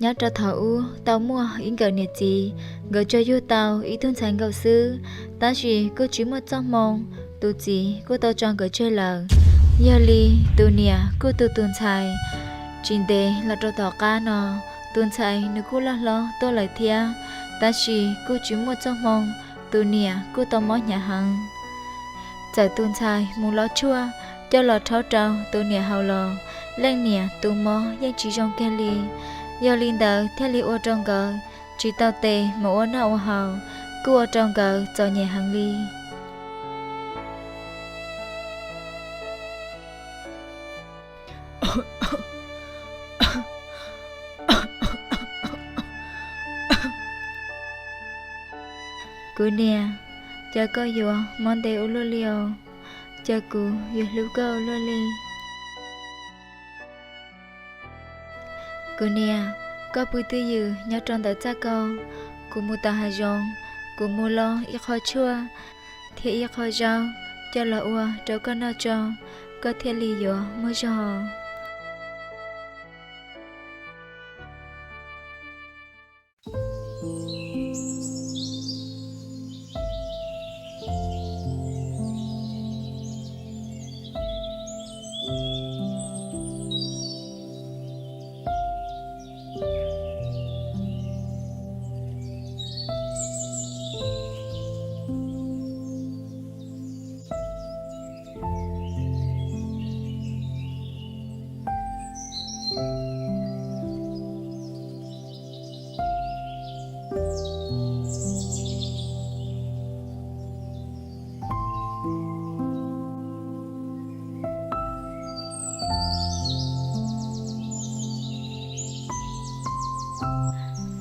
Nyob rau thaum ub tau muaj ib nkawm niam txiv, nkawd tsuas yug tau ib tug ntxhais nkaus xwb, tab sis kuj tsis muaj txoj hmoo, tus txiv kuj tau tso nkawd tseg lawm. Yog li tus niam kuj tu tus ntxhais. Tsis ntev los rau tom qab no, tus ntxhais nws kuj loj hlob tuaj lawm thiab, tab sis kuj tsis muaj txoj hmoo, tus niam kuj tau mob hnyav heev. Txawm tus ntxhais mus lov tshuaj coj los rhaub rau tus niam haus los, leej niam tus mob yeej tsis zoo kiag li. Yog li ntawd thiaj li ua rau nkawd tsis tau tes mus ua noj ua haus, kuj ua rau nkawd txom nyem heev li. Kuv niam, cas koj yuav mob ntev ua luaj li os? Cas kuv yuav hlub koj ua luaj li? Kuv niam, koj pw twj ywm nyob rau ntawm txaj ko, kuv mus tom hav zoov, kuv mus lo ib qho tshuaj thiab ib qho zaub coj los ua rau koj noj tso, koj thiaj li yuav muaj zog.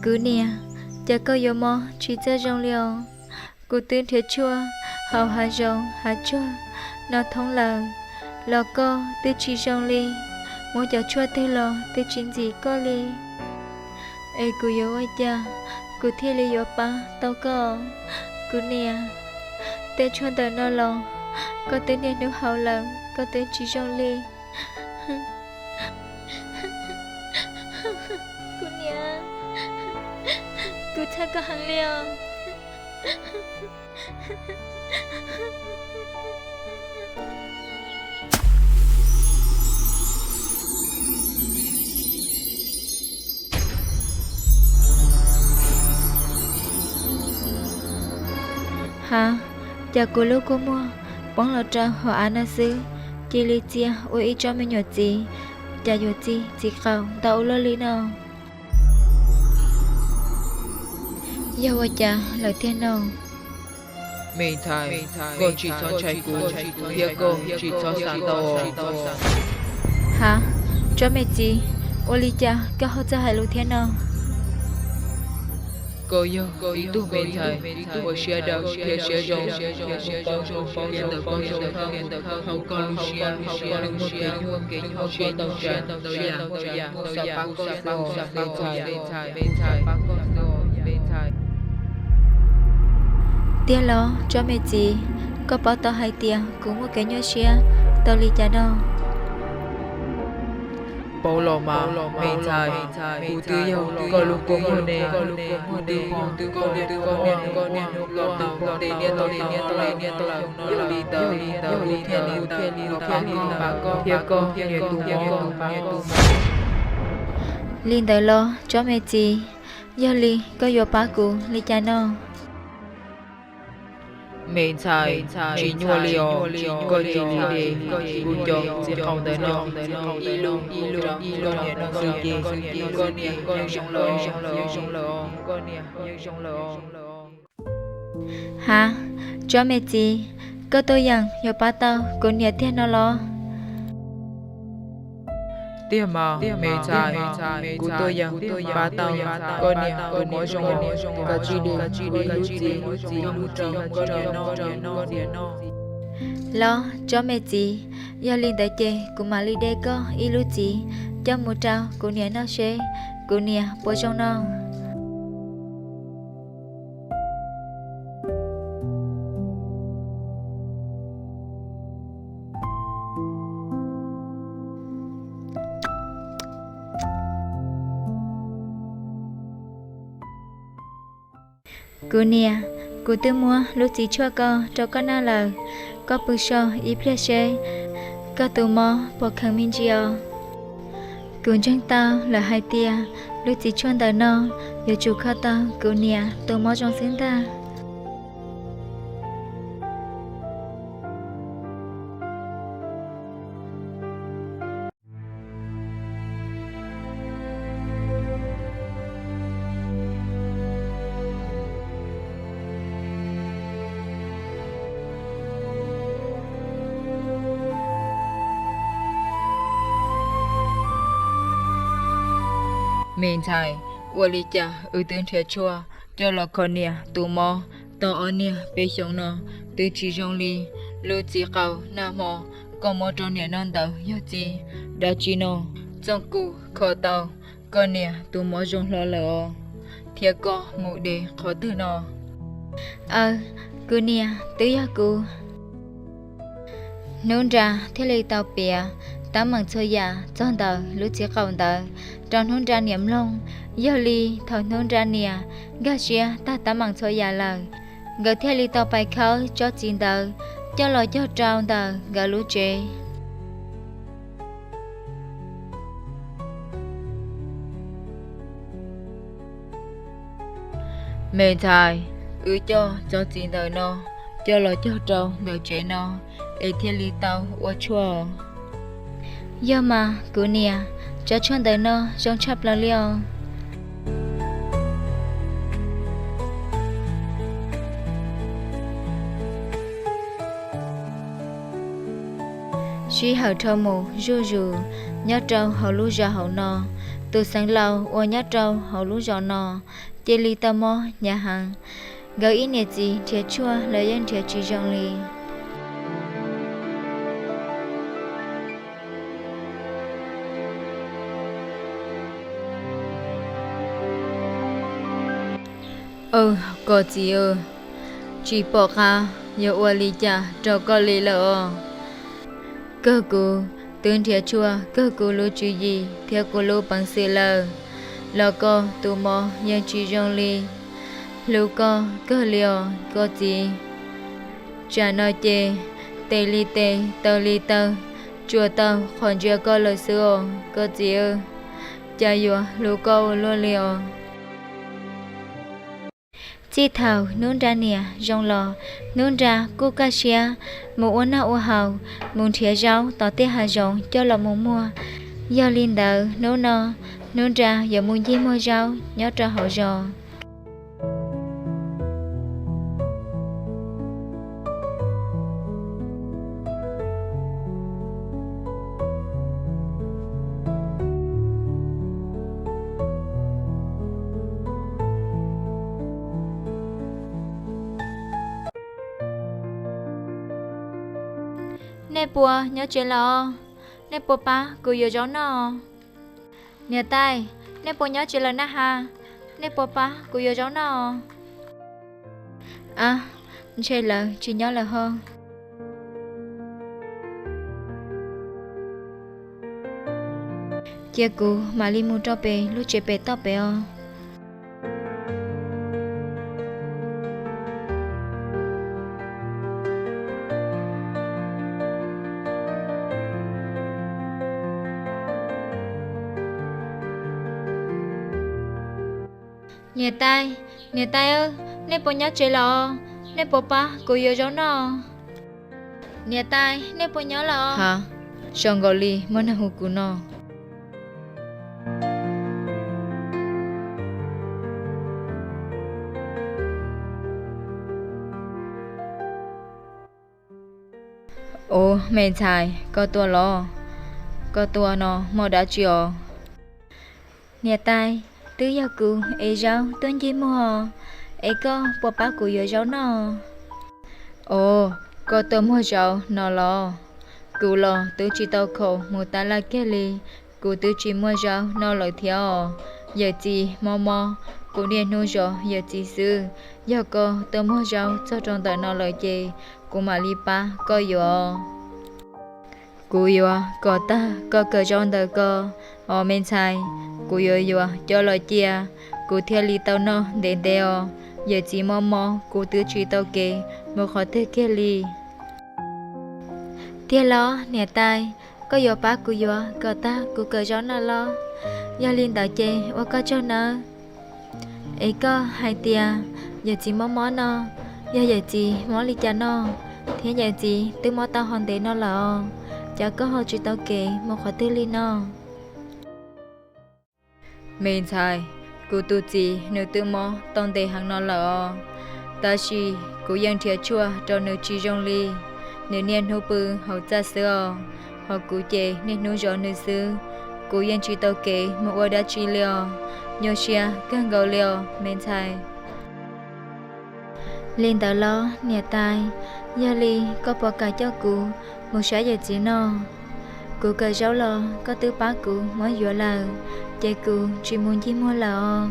Kuv niam, cas koj yuav mob tsis txawj zoo li os? Kuv twb nrhiav tshuaj haus hav zoov hav tsuag no thoob lawm, los koj twb tsis zoo li, muab cov tshuaj twg los twb tsis ntxim koj li. Es kuv yuav ua cas kuv thiaj li yuav pab tau koj? Kuv niam, tej tshuaj ntawm no los koj twb niaj hnub haus lawm, koj twb tsis zoo li. Kuv niam, kuv txhawj koj heev li os. Ha, cas kuv lub kua muag poob los rau hauv av no xwb, cia li txia ua ib tsob me nyuam txiv, cas yuav txi txiv qaum ntau ua luaj li no. Yog ua cas lawm tiag no? Me ntxhais, koj tsis txhob ntshai kuv, thiab koj tsis txhob xav ntau. Ha, tsob me txiv, ua li cas koj ho txawj hais lus thiab no? Koj yog ib tug me ntxhais uas siab dawb thiab siab zoo, thiab kuv paub zoo paub ntawm koj zoo, hauv koj lub siab nws muaj kev nyuaj, koj tau txais ntau yam, kuv xav pab koj xwb os me ntxhais, me ntxhais, pab koj xwb os me ntxhais. Tiag los tsob me txiv, koj paub tau hais tias kuv muaj kev nyuaj siab tau li cas no? Paub los mas me ntxhais, kuv twb yog koj lub kua muag ne, kuv twb pom koj niaj hnub ua ntej niaj ntau tes niaj ntau hnub lawm, yog li ntawd kuv thiaj li los pab koj thiab koj niam tus mob. Li ntawd los tsob me txiv, yog li koj yuav pab kuv li cas no? Me ntxhais, tsis nyuaj li os, koj cia li de kuv cov txiv qaum ntawm no ib lub ib lub rau koj niam noj xwb ces koj niam yeej zoo lawm os. Ha, tsob me txiv, koj tuaj yeem yuav pab tau kuv niam tiag no los? Tiag mas me ntxhais, kuv tuaj yeem pab tau koj niam tus mob zoo, kav tsij de kuv ib lub txiv coj mus rau koj niam noj. Los tsob me txiv, yog li ntawd ces kuv mam li de koj ib lub txiv coj mus rau kuv niam noj seb kuv niam puas zoo no. Kuv niam, kuv twb muab lub txiv tshuaj ko rau koj noj lawm, koj pw so ib pliag seb koj tus mob puas kheev me ntsis os. Kuv ntseeg tau lawm hais tias lub txiv tshuaj ntawm no yuav tsum kho tau kuv niam tus mob zoo xwb ntag. Me ntxhais, ua li cas wb twb nrhiav tshuaj coj los kho niam tus mob tau ob niag peb xyoos no twb tsis zoo li? Lub txiv qaub nag hmo koj muab rau niam noj ntawd yog txiv dab tsi no? Txooj kuj kho tau koj niam tus mob zoo hlo lawm os, thiab koj mus de qhov twg no? Aw, kuv niam, twb yog kuv. Hnub nra thiaj li tau piav teeb meem txhua yam txog ntawm lub txiv qaub ntawd rau hnub nra niam mloog. Yog li thaum hnub nra niam nkag siab tag teeb meem txhua yam lawm, nkawd thiaj li tau pais khawb tsob txiv ntawd coj los cog rau ntawm nkawd lub tsev. Me ntxhais, wb coj tsob txiv ntawm no coj los cog rau ntawm tsev no es thiaj li tau ua tshuaj. Yog mas kuv niam, tsob tshuaj ntawm no zoo tshaj plaws li os. Sij hawm dhau mus zuj zus nyob rau hauv lub zos hauv no, tus xeev laus uas nyob rau hauv lub zos no cia li tau mob hnyav heev. Nkawd ib niam txiv nrhiav tshuaj los yeej nrhiav tsis zoo li. Aw, koj txiv, tsis pom qab yuav ua li cas rau koj li lawm os. Kawg kuv twb nrhiav tshuaj kawg kuv lub tswv yim thiab kuv lub peev xwm lawm, los koj tus mob yeej tsis zoo li. Hlub koj kawg li os koj txiv. Tsam no ces tes li tes, taw li taw, tsuas tau qhov ntsia koj lawm xwb os koj txiv. Cas yuav hlub koj ua luaj li os. Txij thaum hnub nra niam zoo los, hnub nra kuj kaj siab mus ua noj ua haus, mus nrhiav zaub tom tej hav zoov coj los mus muag. Yog li ntawd hnub no hnub nra yuav mus ncig muag zaub nyob rau hauv zos. Nej puas nyob tsev lawm os? Nej puas pab kuv yuav zaub noj? Niam tais, nej puas nyob tsev lawm na has? Nej puas pab kuv yuav zaub noj? Ab, ntshe lawv tsis nyob lawm ho. Cia kuv mam li mus rau pem lub tsev pem toj pem os. Niam tais, niam tais, nej puas nyob tsev lawm os? Nej puas pab kuv yuav zaub noj? Niam tais, nej puas nyob lawm os? Ha, zoo nkaus li muaj neeg hu kuv no. Ua, me ntxhais, koj tuaj los? Koj tuaj no muaj dab tsi os? Niam tais, twb yog kuv ev zaub tuaj ncig muag, es koj puas pab kuv yuav zaub noj? Ua, koj tuaj muag zaub no los? Kuv los twb tsis tau khoom mus tab laj kiag li, kuv twb tsis muaj zaub noj lawm thiab os. Yawm txiv mob mob, kuv niaj hnub zov yawm txiv xwb. Yog koj tuaj muag zaub txog rau ntawm no lawm ces kuv mam li pab koj yuav. Kuv yuav kom tag koj kawm zaub ntawm ko os me ntxhais. Kuv yuav yuav coj los cia, kuv thiaj li tau noj ntev ntev os. Yawm txiv mob mob kuv twb tsis tau kev mus qhov twg kiag li. Tiag los niam tais, koj yuav pab kuv yuav kom tag kuv kawm zaub no los? Yog li ntawd ces ua koj tsaug nawb. Es koj hais tias yawm txiv mob mob no, yog yawm txiv mob li cas no, thiab yawm txiv twb mob tau ho ntev no lawm os, cas koj ho tsis tau kev mus qhov twg li no? Me ntxhais, kuv tus txiv nws twb mob tau ntev heev no lawm os, tab sis kuv yeej nrhiav tshuaj rau nws tsis zoo li. Nws niaj hnub pw hauv txaj xwb os, ho kuv ces niaj hnub zov nws xwb. Kuv yeej tsis tau kev mus ua dab tsi li os, nyuaj siab kawg nkaus li os me ntxhais. Li ntawd los niam tais, yog li koj puas kam coj kuv mus saib yawm txiv no? Kuv kawm zaub los koj twb pab kuv muab yuav lawm, ces kuv tsis mus ncig muag lawm os.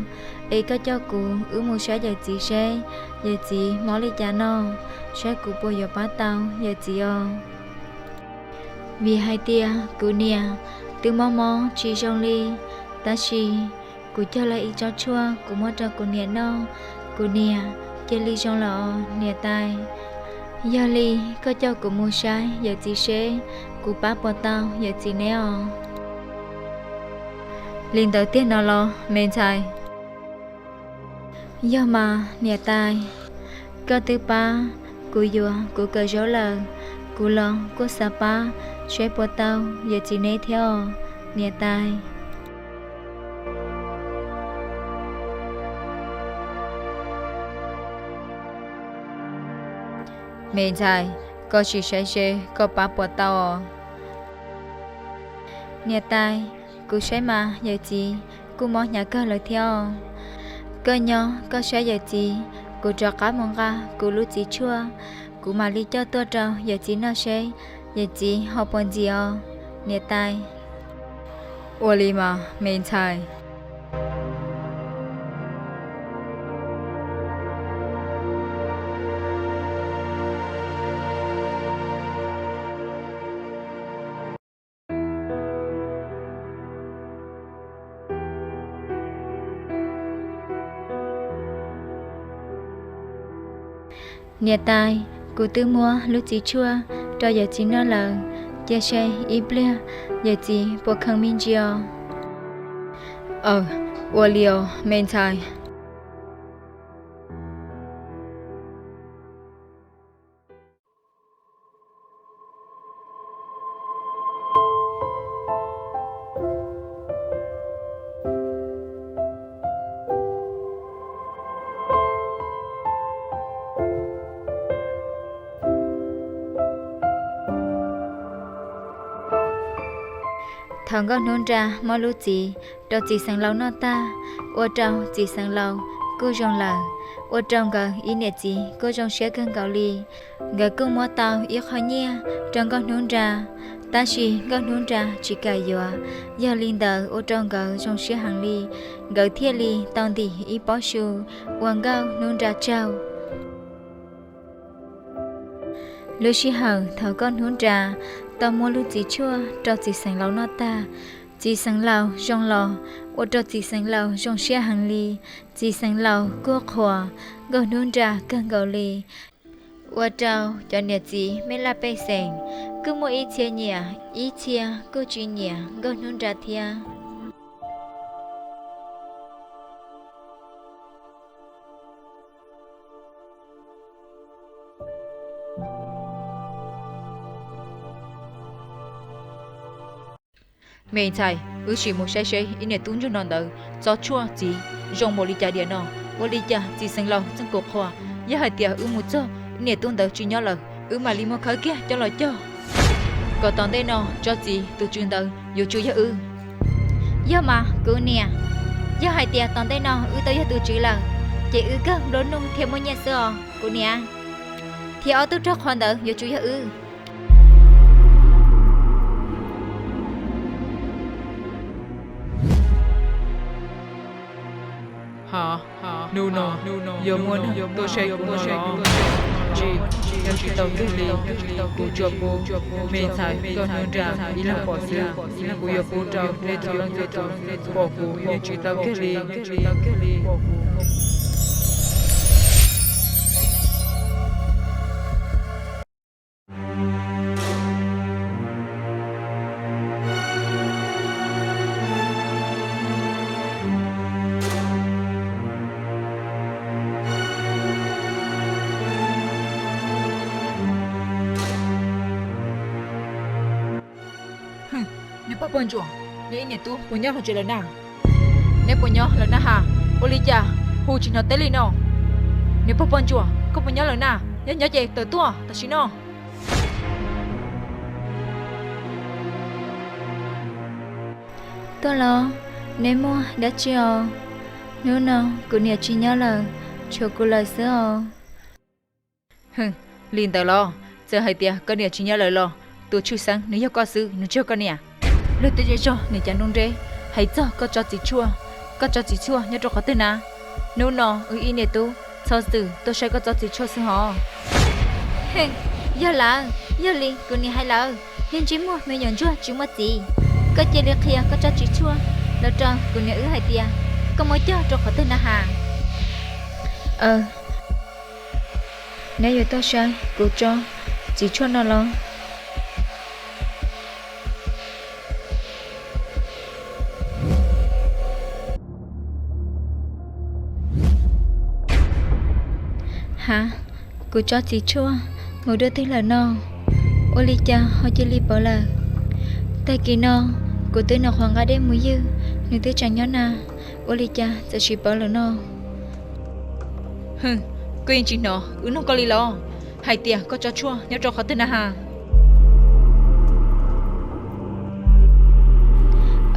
Es koj coj kuv wb mus saib yawm txiv seb yawm txiv mob li cas no, saib kuv puas yuav pab tau yawm txiv os. Vim hais tias kuv niam twb mob mob tsis zoo li, tab sis kuv cog lawm ib tsob tshuaj kuv muab rau kuv niam noj, kuv niam cia li zoo lawm os niam tais. Yog li koj coj kuv mus saib yawm txiv seb kuv pab puas tau yawm txiv neb os. Li ntawd tiag no los me ntxhais? Yog mas niam tais, koj twb pab kuv yuav kuv kawm zaub lawm, kuv los kuj xav pab seb puas tau yawm txiv neb thiab os niam tais. Me ntxhais, koj sim saib seb koj pab puas tau os. Niam tais, kuv saib mas yawm txiv kuj mob hnyav kawg lawm thiab os. Koj nyob koj saib yawm txiv, kuv rov qab mus nqa kuv lub txiv tshuaj, kuv mam li coj tuaj rau yawm txiv noj seb yawm txiv ho puas ntxim os niam tais. Ua li mas me ntxhais. Niam tais, kuv twb muab lub txiv tshuaj rau yawm txiv noj lawm, cia seb ib pliag yawm txiv puas kheev me ntsis os. Aws, ua li os me ntxhais. Thaum Nkauj Hnub Nra muab lub txiv rau txiv xeev laus noj tag, ua rau txiv xeev laus kuj zoo lawm, ua rau nkawd ib niam txiv kuj zoo siab kawg nkaus li. Nkawd kuj muab tau ib qho nyiaj rau Nkauj Hnub Nra, tab sis Nkauj Hnub Nra tsis kam yuav. Yog li ntawd ua rau nkawd zoo siab heev li, nkawd thiaj li tau ntim ib pob su ua Nkauj Hnub Nra tsaug. Lub sij hawm thaum Nkauj Hnub Nra tau muab lub txiv tshuaj rau txiv xeev laus noj tag, txiv xeev laus zoo los, ua rau txiv xeev laus zoo siab heev li. Txiv xeev laus kuj qhuas Nkauj Hnub Nra kawg nkaus li, ua rau cov niam txiv mej laj pej xeem kuj muaj ib txhia nyiam, ib txhia kuj tsis nyiam Nkauj Hnub Nra thiab. Me ntxhais, wb sim mus saib seb ib niam tub ntsuag no ntawd txo tshuaj txiv zoo npaum li cas diam no. Ua li cas txiv xeev laus txeej kuj qhuas? Yog hais tias wb mus txog ib niam tub ntawd tsis nyob lawm, wb mam li muab khawb kiag coj los cog, kom tom ntej no tso txiv tus tswv ntawd yuav tsum yog wb. Yog mas kuv niam, yog hais tias tom ntej no wb tau yog tus tswv lawm, ces wb kawg nplua nuj thiaj muaj nyiaj xwb os kuv niam. Thiab ob tug rog qhuas ntawd yuav tsum yog wb. Hnub no yuav muaj neeg tuaj saib kuv no los? Tsis, nyob tsis tau kiag li. Kuv tsuas pub me ntxhais Nkauj Hnub Nra ib leeg pom xwb. Kuv yuav pub rau nej txhua leej txhua tus pom kuv yeej tsis tau kiag li. Poj ntsuam, neb ib niam tub puas nyob hauv tsev lawm na? Neb puas nyob lawm na has? Ua li cas hu tsis hnov teb li no? Niam pog poj ntsuam, koj puas nyob lawm na? Yog nyob ces tawm tuaj tam sim no. Tuaj los, neb muaj dab tsi os? Hnub no kuv niam tsis nyob lawm, tshuav kuv lawm xwb os. Hwm, li ntawd los, txawm hais tias koj niam tsis nyob lawm los tus tshwj xeeb nws yog koj xwb, nws tsis yog koj niam. Luag tej zej zog niam cas nruab nreb hais txog koj tsob txiv tshuaj, koj tsob txiv tshuaj nyob rau qhov twg na? Hnub no wb ib niam tub txhob txwm tuaj saib koj tsob txiv tshuaj xwb hos. Yog lawm, yog li kuv niam hais lawm, yog ntsej muag me nyuam ntsuag tsis muaj txiv. Koj cia li qhia koj tsob txiv tshuaj los rau kuv niam wb hais tias koj muab cog rau qhov twg na has. Neb yuav tuaj saib kuv tsob txiv tshuaj no los? Ha, kuv tsob txiv tshuaj mus dua twg lawm no? Ua li cas ho cia li pov lawm? Tag kis no kuv twb noj qhov nqa dej mus ywg, nws twb tseem nyob na, ua li cas txawm tsis pov lawm no? Hwm, koj yeej tsis hnov wb nug koj li los? Hais tias koj tsob tshuaj nyob rau qhov twg na has?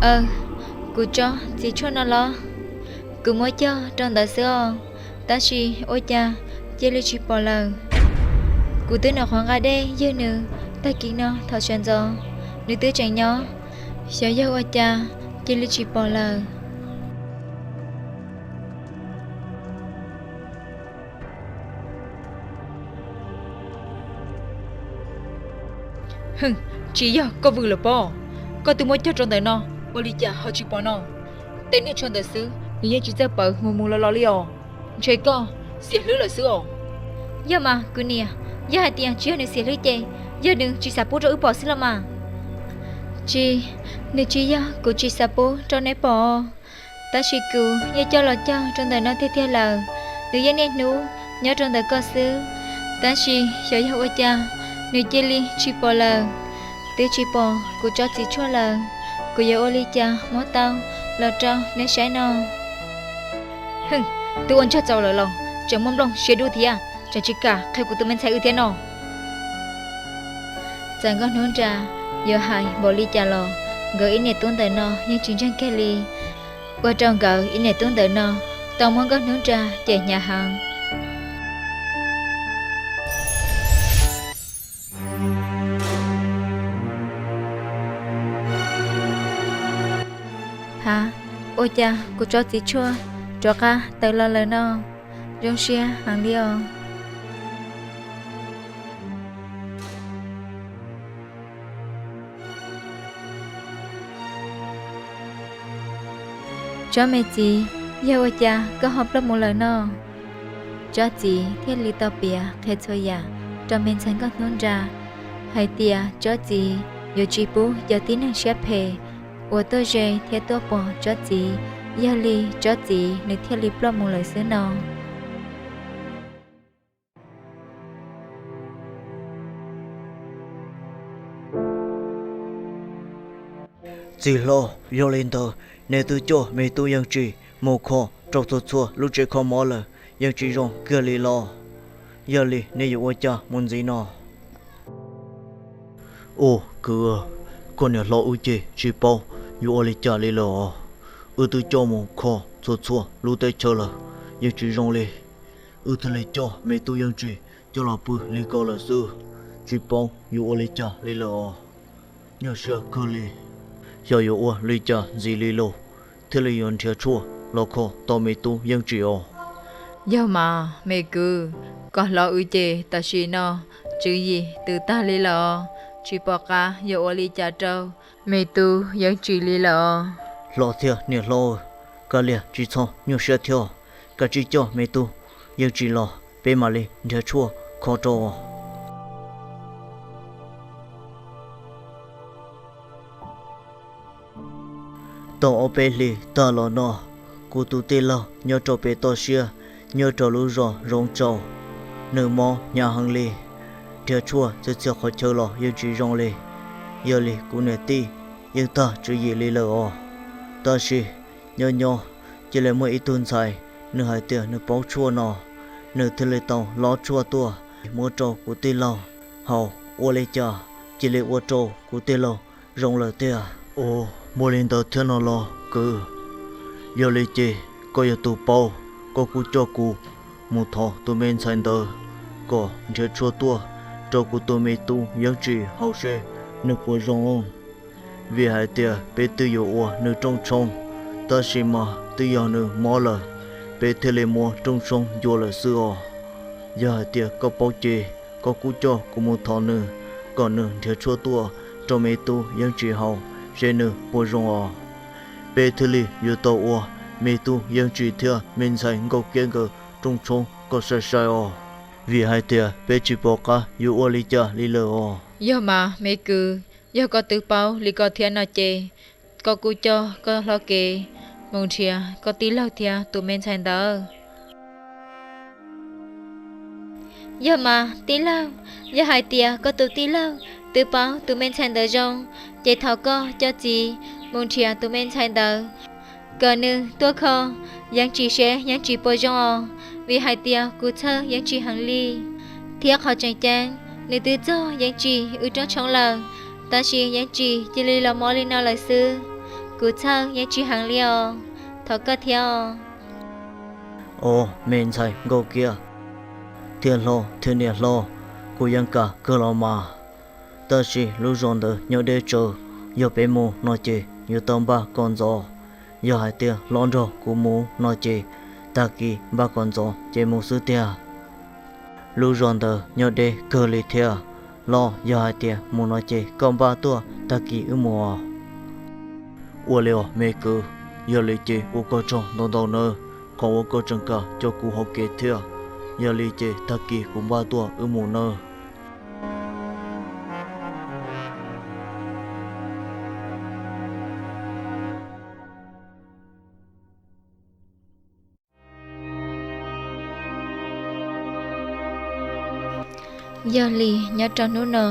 Aw, kuv tsob txiv tshuaj no los? Kuv muab cog rau ntawd xwb os, tab sis ua cas cia li tsis pom lawm? Kuv twb noj qhov nqa dej ywg nws, tag kis no thaum sawv ntxov nws twb tseem nyob, xyov yog ua cas cia li tsis pom lawm. Hwm, tsis yog koj vwm lawm pob? Koj twb muab cog rau ntawm no, ua li cas ho tsis pom no? Tej niag tshuaj ntawd xwb nws yeej tsis txawj pawv mus mus los los li os. Ntshe koj xiam hlwb lawm xwb os. Yog mas kuv niam, yog hais tias tsis yog nws xiam hlwb ces yog nws tsis xav pub rau wb pom xwb los mas. Tsis, nws tsis yog kuv tsis xav pub rau neb pom, tab sis kuv yeej coj los cog rau ntawm no tiag tiag lawm. Nws yeej niaj hnub nyob rau ntawm koj xwb, tab sis xyov yog ua cas nws cia li tsis pom lawm. Twb tsis pom kuv tsob txiv tshuaj lawm, kuv yuav ua li cas muab tau los rau neb saib no? Hwm, twb ua ntsag txaus lawm los tseem muaj nplooj siab dub thiab, tseem tsis kam qhia kuv tus me ntxhais wb thiab no. Txawm Nkauj Hnub Nra yuav hais npaum li cas los nkawd ib niam tub ntawm no yeej tsis ntseeg kiag li, ua rau nkawd ib niam tub ntawm no tau muab Nkauj Hnub Nra cem hnyav heev. Ha, ua cas kuv tsob txiv tshuaj rov qab tawm los lawm no? Zoo siab heev li os. Tsob me txiv, yog ua cas koj ho ploj mus lawm no? Tsob txiv thiaj li tau piav qhia txhua yam rau me ntxhais Nkauj Hnub Nra hais tias tsob txiv yuav tsis pub cov tib neeg siab phem uas tuaj ze thiab tuaj pom tsob txiv, yog li tsob txiv nws thiaj li ploj mus lawm xwb no. Txiv hlob, yog li ntawd neb twb coj me tub Yeej Tsim mus kho rau txhua txhua lub tsev kho mob lawm, yeej tsis zoo kiag li los? Yog li neb yuav ua cas mus ntxiv no? Ua kwv, koj niam hlob wb ces tsis paub yuav ua li cas li lawm os. Wb twb coj mus kho txhua txhua lub teb chaws lawm, yeej tsis zoo li. Wb thiaj li coj me tub Yeej Tsim coj los pw li ko lawm xwb, tsis paub yuav ua li cas li lawm os. Nyuaj siab kawg li, xyov yuav ua li cas ntxiv li lauj, thiaj li yuav nrhiav tshuaj los kho tau me tub Yeej Tsim os. Yog mas me kwv, koj hlob wb ces tam sim no tswv yim tws tag li lawm, tsis pom qab yuav ua li cas rau me tub Yeej Tsim li lawm. Hlob thiab niam hlob, kav liam tsis txhob nyuaj siab thiab, kav tsij coj me tub Yeej Tsim los peb mam li nrhiav tshuaj kho rau. Tau ob peb hlis tag los no, kuv tus tij laug nyob rau pem toj siab, nyob rau lub zos Zoov Tsaus, nws mob hnyav heev li, nrhiav tshuaj txhua txhia qhov chaw los yeej tsis zoo li. Yog li kuv niam tij yeej tag tswv yim li lawm os. Tab sis nyob nyob cia li muaj ib tug ntxhais, nws hais tias nws paub tshuaj no, nws thiaj li tau lob tshuaj tuaj muab rau kuv tij laug haus, ua li cas cia li ua rau kuv tij laug zoo lawm tiag. Ua, muaj li ntawd thiab no los kwv? Yog li ces koj yog tus paub, koj kuj coj kuv mus thov tus me ntxhais ntawd kom nrhiav tshuaj tuaj rau kuv tus me tub Yeeb Tsim haus seb nws puas zoo. Vim hais tias peb twb yuav ua nws rooj tshoob, tab sis mas twb yog nws mob lawm, peb thiaj li muab rooj tshoob ncua lawm xwb os. Yog hais tias koj paub ces koj kuj coj kuv mus thov nws, kom nws nrhiav tshuaj tuaj rau me tub Yeeb Tsim haus seb nws puas zoo os. Peb thiaj li yuav tau ua me tub Yeeb Tsim thiab me ntxhais Nkauj Kiab nkawd rooj tshoob kom sai sai os, vim hais tias peb tsis pom qab yuav ua li cas li lawm os. Yog mas me kwv, yog koj twb paub li ko thiab no ces koj kuj coj koj hlob kev mus nrhiav koj tij laug thiab tus me ntxhais ntawd. Yog mas tij laug, yog hais tias koj tus tij laug twb paub tus me ntxhais ntawd zoo, ces thov koj coj txiv mus nrhiav tus me ntxhais ntawd, kom nws tuaj kho Yeeb Tsim seb Yeeb Tsim puas zoo os, vim hais tias kuv txhawj Yeeb Tsim heev li. Thiab qhov tseem ceeb, nws twb txog Yeeb Tsim wb rooj tshoob lawm, tab sis Yeeb Tsim cia li los mob li no lawm xwb. Kuv txhawj Yeeb Tsim heev li os, thov koj thiab os. Os, me ntxhais Nkauj Kiab, thiaj hlob thiab niam hlob, kuv yeej kam kawg los mas. Tab sis lub zos ntawd nyob deb tsawv, yog peb mus no ces yuav tau npaj kom ntxov. Yog hais tias hlob nrog kuv mus no ces tag kis npaj kom ntxov ces mus xwb tiag. Lub zos ntawd nyob deb kawg li thiab. Hlob, yog hais tias mus no ces koj npaj tuaj tag kis wb mus os. Ua li os me kwv, yog li ces ua koj tsaug ntau ntau nawb, qhov uas koj tseem kam coj kuv hauv kev thiab. Yog li ces tag kis kuv npaj tuaj wb mus nawb. Yog li nyob rau hnub no,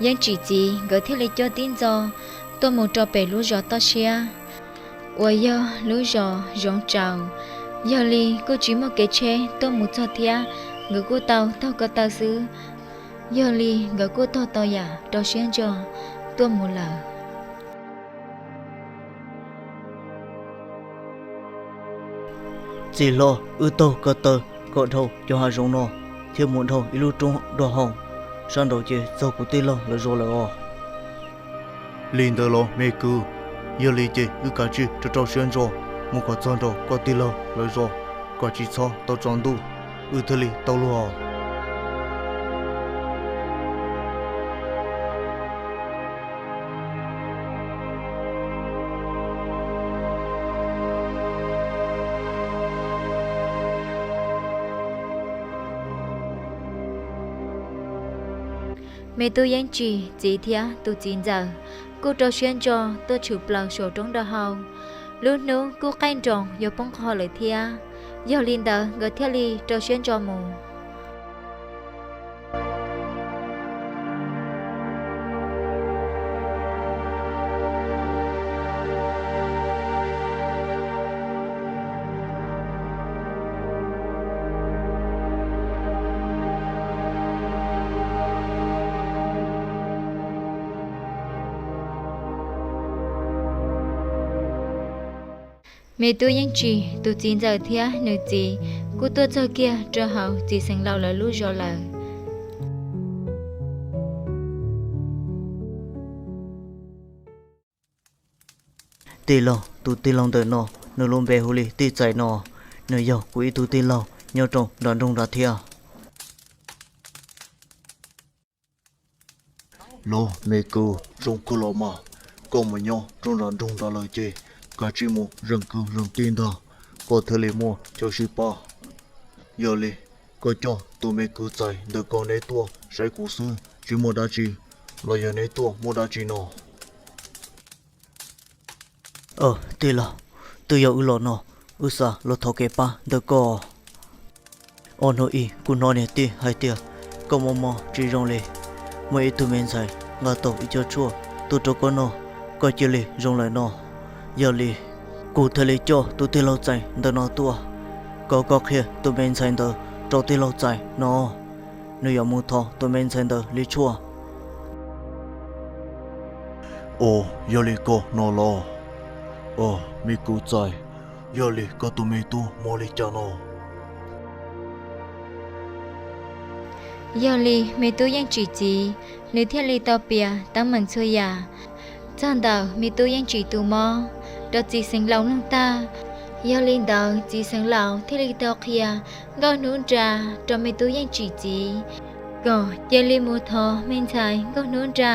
Yeeb Tsim txiv nkawd thiaj li coj tib ntxo tuaj mus rau pem lub zos toj siab uas yog lub zos zoov tsaus. Yog li kuj tsis muaj kev tsheb tuaj mus txog thiab, nkawd kuj tau taug ko taw xwb. Yog li nkawd kuj taug tau yam rau siab ntso tuaj mus lawm. Txiv hlob, wb taug ko taw kom dhau cov hav zoov no thiab mus dhau ib lub roob dua hau, sab nraud ces txog kuv tij laug lawv zos lawm os. Li ntawd los me kwv, yog li ces wb kav tsij rau rau siab ntso mus kom txog nraum koj tij laug lawv zos, kom tsis txhob tau tsaus ntuj, wb thiaj li tau luag. Me tub Yeeb Tsim txiv thiab tus txiv ntxawm kuj rau siab ntso tuaj tshwm plaws saum roob dua hau. Lub hnub kuj qaij nroos yuav poob qho lawm thiab, yog li ntawd nkawd thiaj li rau siab ntso mus. Me tub Yeej Tsim tus txiv ntxawm thiab nws txiv kuj tuaj txog kiag rau hauv txiv xeev laus lawv lub zos lawm. Tij laug, tus tij laug ntawm no nws lub npe hu li Tij Txais no, nws yog kuv ib tug tij laug nyob rau nram nroog nrad thiab. Los me kwv, zoo kawg los mas, koj mus nyob rau nram nroog nrad lawm ces kav tsij mus zeem kwv zeem tij ntag, koj thiaj li muaj chaw sib pab. Yog li koj coj tus me kwv Txais ntawm ko neb tuaj saib kuv xwb tsis muaj dab tsi, los yog neb tuaj muaj dab tsi no? Tij laug, twb yog wb los no, wb xav los thov kev pab ntawm koj. Ob hnub ib kuv hnov niam tij hais tias koj mob mob tsis zoo li, muaj ib tug me ntxhais nqa tau ib co tshuaj tuaj rau koj noj, Koj cia li zoo lawm no, yog li kuv thiaj li coj tus tij laug txais ntawm no tuaj, kom koj qhia tus me ntxhais ntawd rau tij laug txais no, nws yuav mus thov tus me ntxhais ntawd li tshuaj. Os, yog li koj no los? Os, me kwv txais, yog li koj tus me tub muaj li cas no? Yog li me tub Yeej Tsim txiv, nws thiaj li tau piav teeb meem txhua yam txog ntawm me tub Yeej Tsim tus mob rau txiv xeev laus mloog tag. Yog li ntawd txiv xeev laus thiaj li tau qhia Nkauj Hnub Nra rau me tub Yeej Tsim txiv, kom cia li mus thov me ntxhais Nkauj Hnub Nra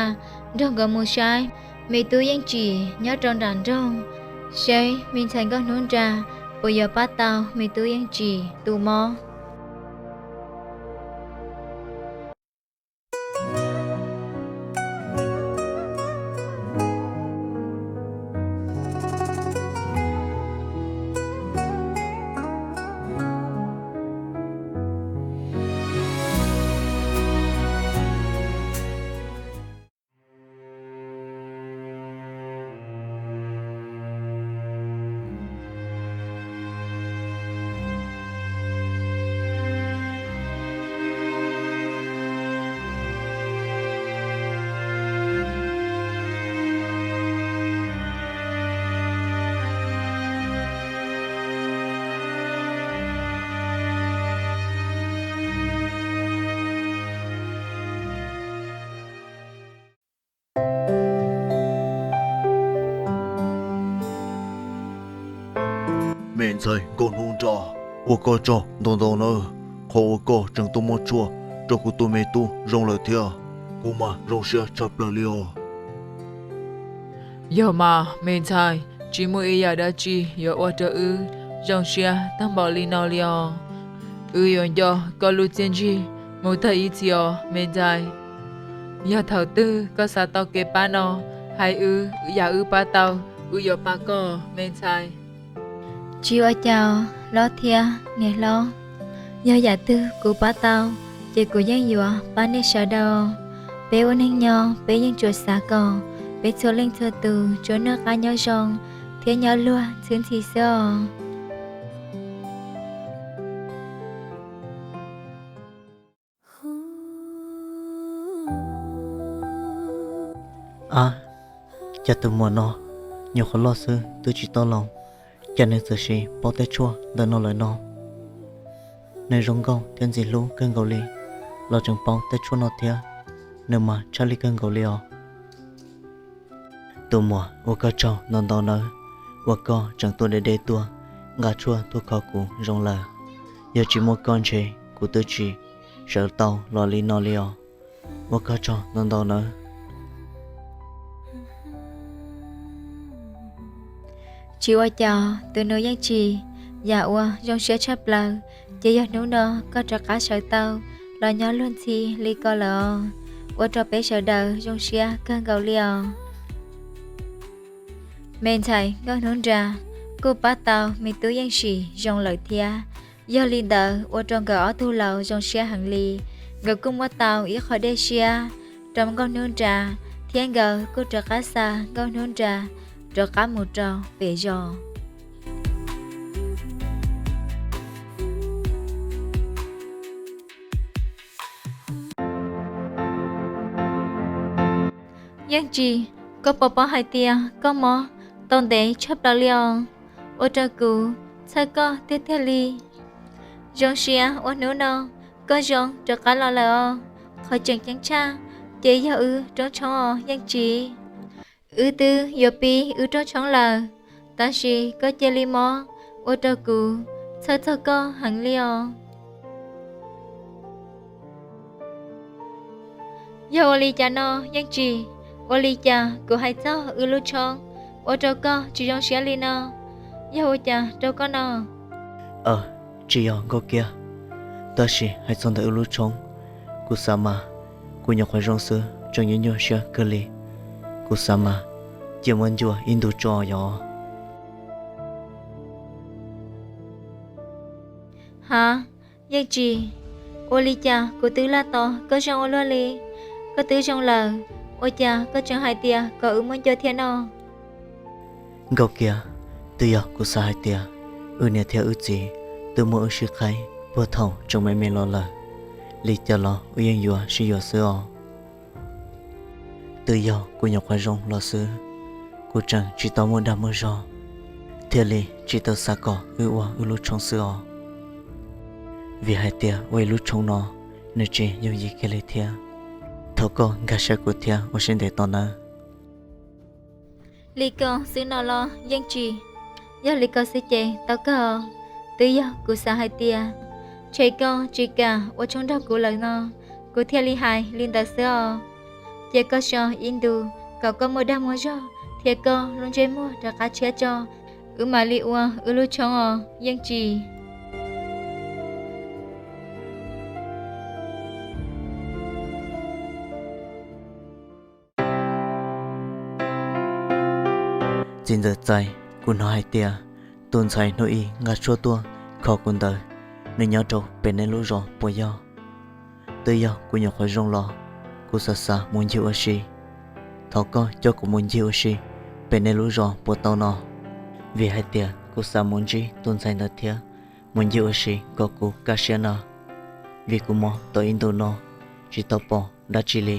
nrog nkawd mus saib me tub Yeej Tsim nyob rau nram nroog, saib me ntxhais Nkauj Hnub Nra puas yuav pab tau me tub Yeej Tsim tus mob. Me ntxhais Nkauj Hnub Nra, ua koj tsaug ntau ntau nawb, qhov uas koj tseem tuaj muab tshuaj rau kuv tus me tub zoo lawm thiab, kuv mas zoo siab tshaj plaws li os. Yog mas me ntxhais, tsis muaj ib yam dab tsi yuav ua rau wb zoo siab tag npaum li no li os. Wb yuav nco koj lub txiaj ntsig mus tag ib txhis os me ntxhais. Yog thaum twg koj xav tau kev pab no, hais wb, yam wb pab tau, wb yuav pab koj me ntxhais. Tsis ua cas, hlob thiab niam hlob. Yog yam twg kuv pab tau, ces kuv yeej yuav pab nej sawv daws. Peb ua neej nyob, peb yeej tsuas xav kom peb txhua leej txhua tus tsuas noj qab nyob zoo thiab nyob luag ntxhwb ntxhi xwb os. Ab, cas tus muam no nyuam qhuav loj xwb twb tsis tau laus, cas nws txawm siv paub tej tshuaj ntawm no lawm no? Nws zoo nkauj thiab ntxim hlub kawg nkaus li, los tseem paub tej tshuaj no thiab, nws mas tshaj lij kawg nkaus li os. Tus muam, ua koj tsaug ntau ntau nawb, uas koj tseem tuaj deb deb tuaj nqa tshuaj tuaj kho kuv zoo lawm. Yog tsis muaj koj ntshe kuv twb tsis sawv tau los li no li os. Ua koj tsaug ntau ntau nawb. Tsis ua cas, tus nus Yeej Tsim, yam uas zoo siab tshaj plaws ces yog hnub no koj rov qab sawv tau los nyob luag ntxhi li ko lawm os. Ua rau peb sawv daws zoo siab kawg nkaus li os. Me ntxhais Nkauj Hnub Nra kuj pab tau me tub Yeej Tsim zoo lawm thiab. Yog li ntawd ua rau nkawd ob tug laus zoo siab heev li. Nkawd kuj muab tau ib qho dej siab rau Nkauj Hnub Nra, thiab nkawd kuj rov qab xa Nkauj Hnub Nra rov qab mus rau pem zos. Yeej Tsim, koj puas paub hais tias koj mob tau ntev tshaj plaws li os? Ua rau kuv txhawj koj tiag tiag li. Zoo siab uas hnub no koj zoo rov qab los lawm os. Qhov tseem ceeb tshaj ces yog wb roob tshoob os Yeej Tsim. Wb twb yuav pib wb roob tshoob lawm, tab sis koj cia li mob ua rau kuv txhawj txog koj heev li os. Yog ua li cas no Yeej Tsim? Ua li cas kuv hais txog wb lub tshoob ua rau koj tsis zoo siab li no? Yog ua cas rau koj no? Aw, tsis yog Nkauj Kiab, tab sis hais txog ntawm wb lub tshoob, kuv xav mas kuv nyuam qhuav zoo xwb tseem nyuaj nyuaj siab kawg li. Kuv xav mas cia muab ncua ib ntu tso yog. Ha, Yeej Tsim, ua li cas kuv twb laj tos koj zoo ua luaj li? Koj twb zoo lawm, ua cas koj tseem hais tias kom wb muab ncua thiab no? Nkauj Kiab, twb yog kuv xav hais tias wb niam thiab wb txiv twb muab wb sib qhaib puag thaum tseem me me los lawm, li cas los wb yeej yuav sib yuav xwb os. Twb yog kuv nyuam qhuav zoo los xwb, kuv tseem tsis tau muaj dag muaj zog, thiaj li tsis tau xav kom wb ua wb lub tshoob xwb os. Vim hais tias ua ib lub tshoob no nws tsis yooj yim kiag li thiab. Thov koj nkag siab kuv thiab ua siab ntev tos nawb. Li ko xwb no los Yeej Tsim? Yog li ko xwb ces tau kawg os. Twb yog kuv xav hais tias ntshe koj tsis kam ua tshoob nrog kuv lawm no, kuv thiaj li hais li ntawd xwb os. Cia koj so ib ntus kom koj muaj dag muaj zog thiab koj lub ntsej muag rov qab tshiab tso, wb mam li ua wb lub tshoob os Yeej Tsim. Txiv ntxawm Txais, kuv hnov hais tias tus ntxhais hnub ib nqa tshuaj tuaj kho kuv ntawd, nws nyob rau pem nej lub zos puas yog? Twb yog kuv nyuam qhuav zoo los, kuv xav xav mus ncig ua si. Thov koj coj kuv mus ncig ua si pem nej lub zos puas tau no? Vim hais tias kuv xav mus ntsib tus ntxhais ntawd thiab mus ncig ua si kom kuv kaj siab na, vim kuv mob tau ib ntus no tsis tau pom dab tsi li.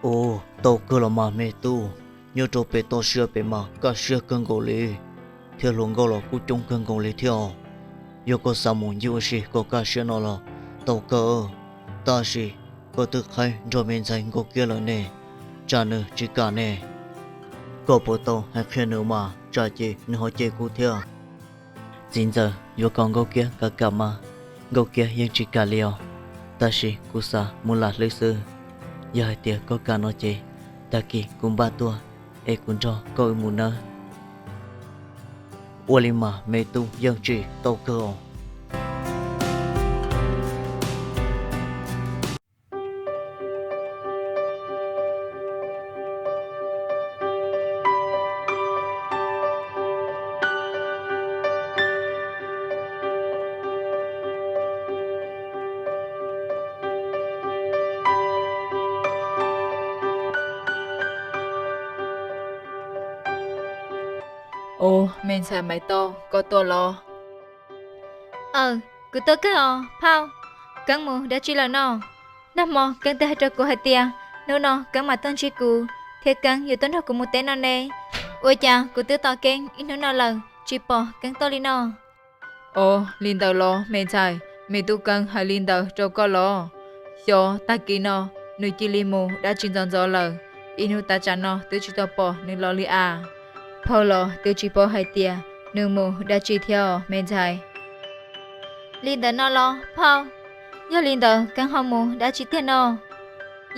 Ua, tau kawg los mas me tub, nyob rau pem toj siab pem mas kaj siab kawg nkaus li, thiab hluas nkauj los kuj coob kawg nkaus li thiab os. Yog koj xav mus ncig ua si kom kaj siab no los tau kawg, tab sis koj twb qhaib nrog me ntxhais Nkauj Kiab lawm ne, tsam nws tsis kam ne. Koj puas tau hais qhia nws mas tsam ces nws ho cem kuv thiab. Txiv ntxawm, yuav kom Nkauj Kiab kam kam mas Nkauj Kiab yeej tsis kam li os, tab sis kuv xav mus lam hlwb xwb. Yog hais tias koj kam no ces tag kis kuv npaj tuaj es kuv nrog koj wb mus nawb. Ua li mas me tub Yeej Tsim, tau kawg os. Ua, me ntxhais Maiv Tau, koj tuaj los? Aw, kuv tuaj kawg os phauj. Keeb mus dab tsi lawm no? Nag hmo Keeb twb hais rau kuv hais tias hnub no Keeb mam tuaj ntsib kuv thiab Keeb yuav tuaj nrog kuv mus teb no ne. Ua cas kuv twb tos Keeb ib hnub no lawm tsis pom Keeb tuaj li no? Ua, li ntawd los me ntxhais, me tub Keeb hais li ntawd rau koj los? Xyov tag kis no nws cia li mus dab tsi ntxov ntxov lawm, ib hnub tav tsam no twb tsis tau pom nws los li as. Phauj los twb tsis paub hais tias nws mus dab tsi thiab os me ntxhais. Li ntawd no los phauj? Yog li ntawd Keeb ho mus dab tsi tiag no?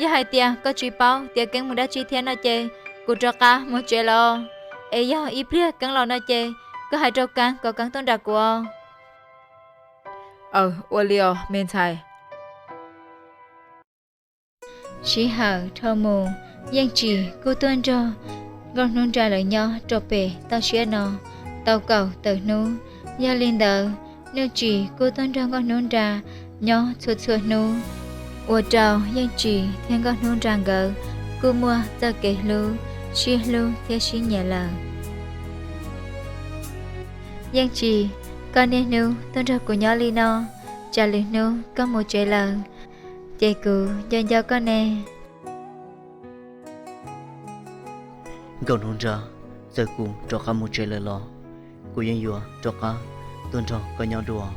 Yog hais tias koj tsis paub tias Keeb mus dab tsi thiab no ces kuv rov qab mus tsev los, es yog ib pliag Keeb los no ces koj hais rau Keeb kom Keeb tuaj nram kuv. Aw, ua li os me ntxhais. Sij hawm dhau mus, Yeej Tsim kuj tuaj nrog Nkauj Hnub Nra lawv nyob rau pem toj siab no tau kaum tawm hnub. Yog li ntawd, Yeej Tsim kuj tuaj nrog Nkauj Hnub Nra nyob txhua txhua hnub, ua rau Yeej Tsim thiab Nkauj Hnub Nra nkawd kuj muaj txoj kev hlub, sib hlub thiab sib nyiam lawm. Yeej Tsim, koj niaj hnub tuaj nrog kuv nyob li no, tsam lwm hnub koj mus tsev lawm, ces kuv nco nco koj ne. Nkauj Hnub Nra, txawm kuv rov qab mus tsev lawm los kuv yeej yuav rov qab tuaj nrog koj nyob dua,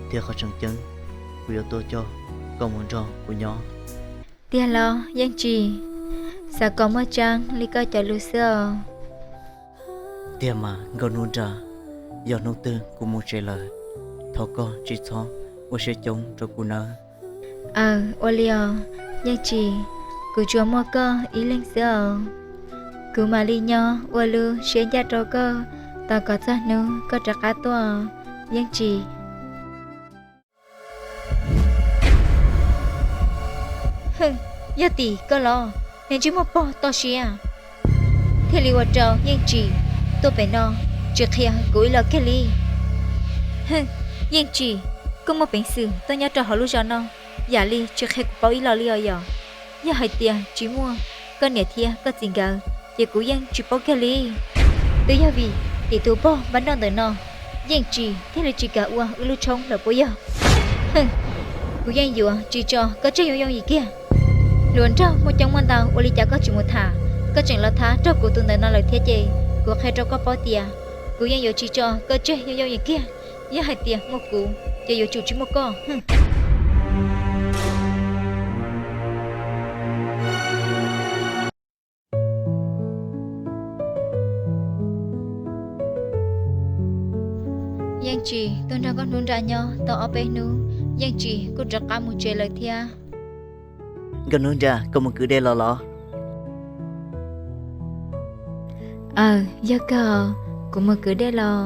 thiab qhov tseem ceeb kuv yuav tuaj coj koj mus nrog kuv nyob. Tiag los Yeej Tsim? Xav kom muaj tseeb li koj cov lus xwb os. Tiag mas Nkauj Hnub Nra, yog hnub twg kuv mus tsev lawm, thov koj tsis txhob ua siab coob rau kuv nawb. Aw, ua li os Yeej Tsim, kuv tsuas muaj koj ib leeg xwb os. Kuv mam li nyob ua lub siab ncaj rau koj tos kom txog hnub koj rov qab tuaj, Yeej Tsim. Hwm, yog tim koj los, niag ntsej muag pog toj siab, thiaj li ua rau Yeej Tsim tuaj pem no tsis qhia kuv ib los kiag li. Hwm, Yeej Tsim, koj muaj peev xwm tuaj nyob rau hauv lub zos no, yam li tsis qhia kuv paub ib los li os yom? Yog hais tias tsis muaj koj niam thiab koj txiv nkawd, ces kuv yeej tsis paub kiag li. Twb yog vim tim tus pog npab nroj ntawm no, Yeej Tsis thiaj li tsis kam ua wb lub tshoob lawm puas yog? Kuv yeej yuav tsis tso koj tseg yooj yooj yim kiag. Hluas nraug muaj coob muaj ntau, ua li cas koj tsis mus tham, koj tseem los tham raug kuv tus ntawm no lawm thiab ces kuv qhia rau koj paub tias kuv yeej yuav tsis tso koj tseg yooj yooj yim kiag. Yog hais tias muaj kuv ces yuav tsum tsis muaj koj. Yeej Tsis tuaj nrog Nkauj Hnub Nra nyob tau ob peb hnub, Yeej Tsis kuj rov qab mus tsev lawm thiab. Nkauj Hnub Nra, koj mus kwv dej los los? Aw, yog kawg, kuv mus kwv dej los.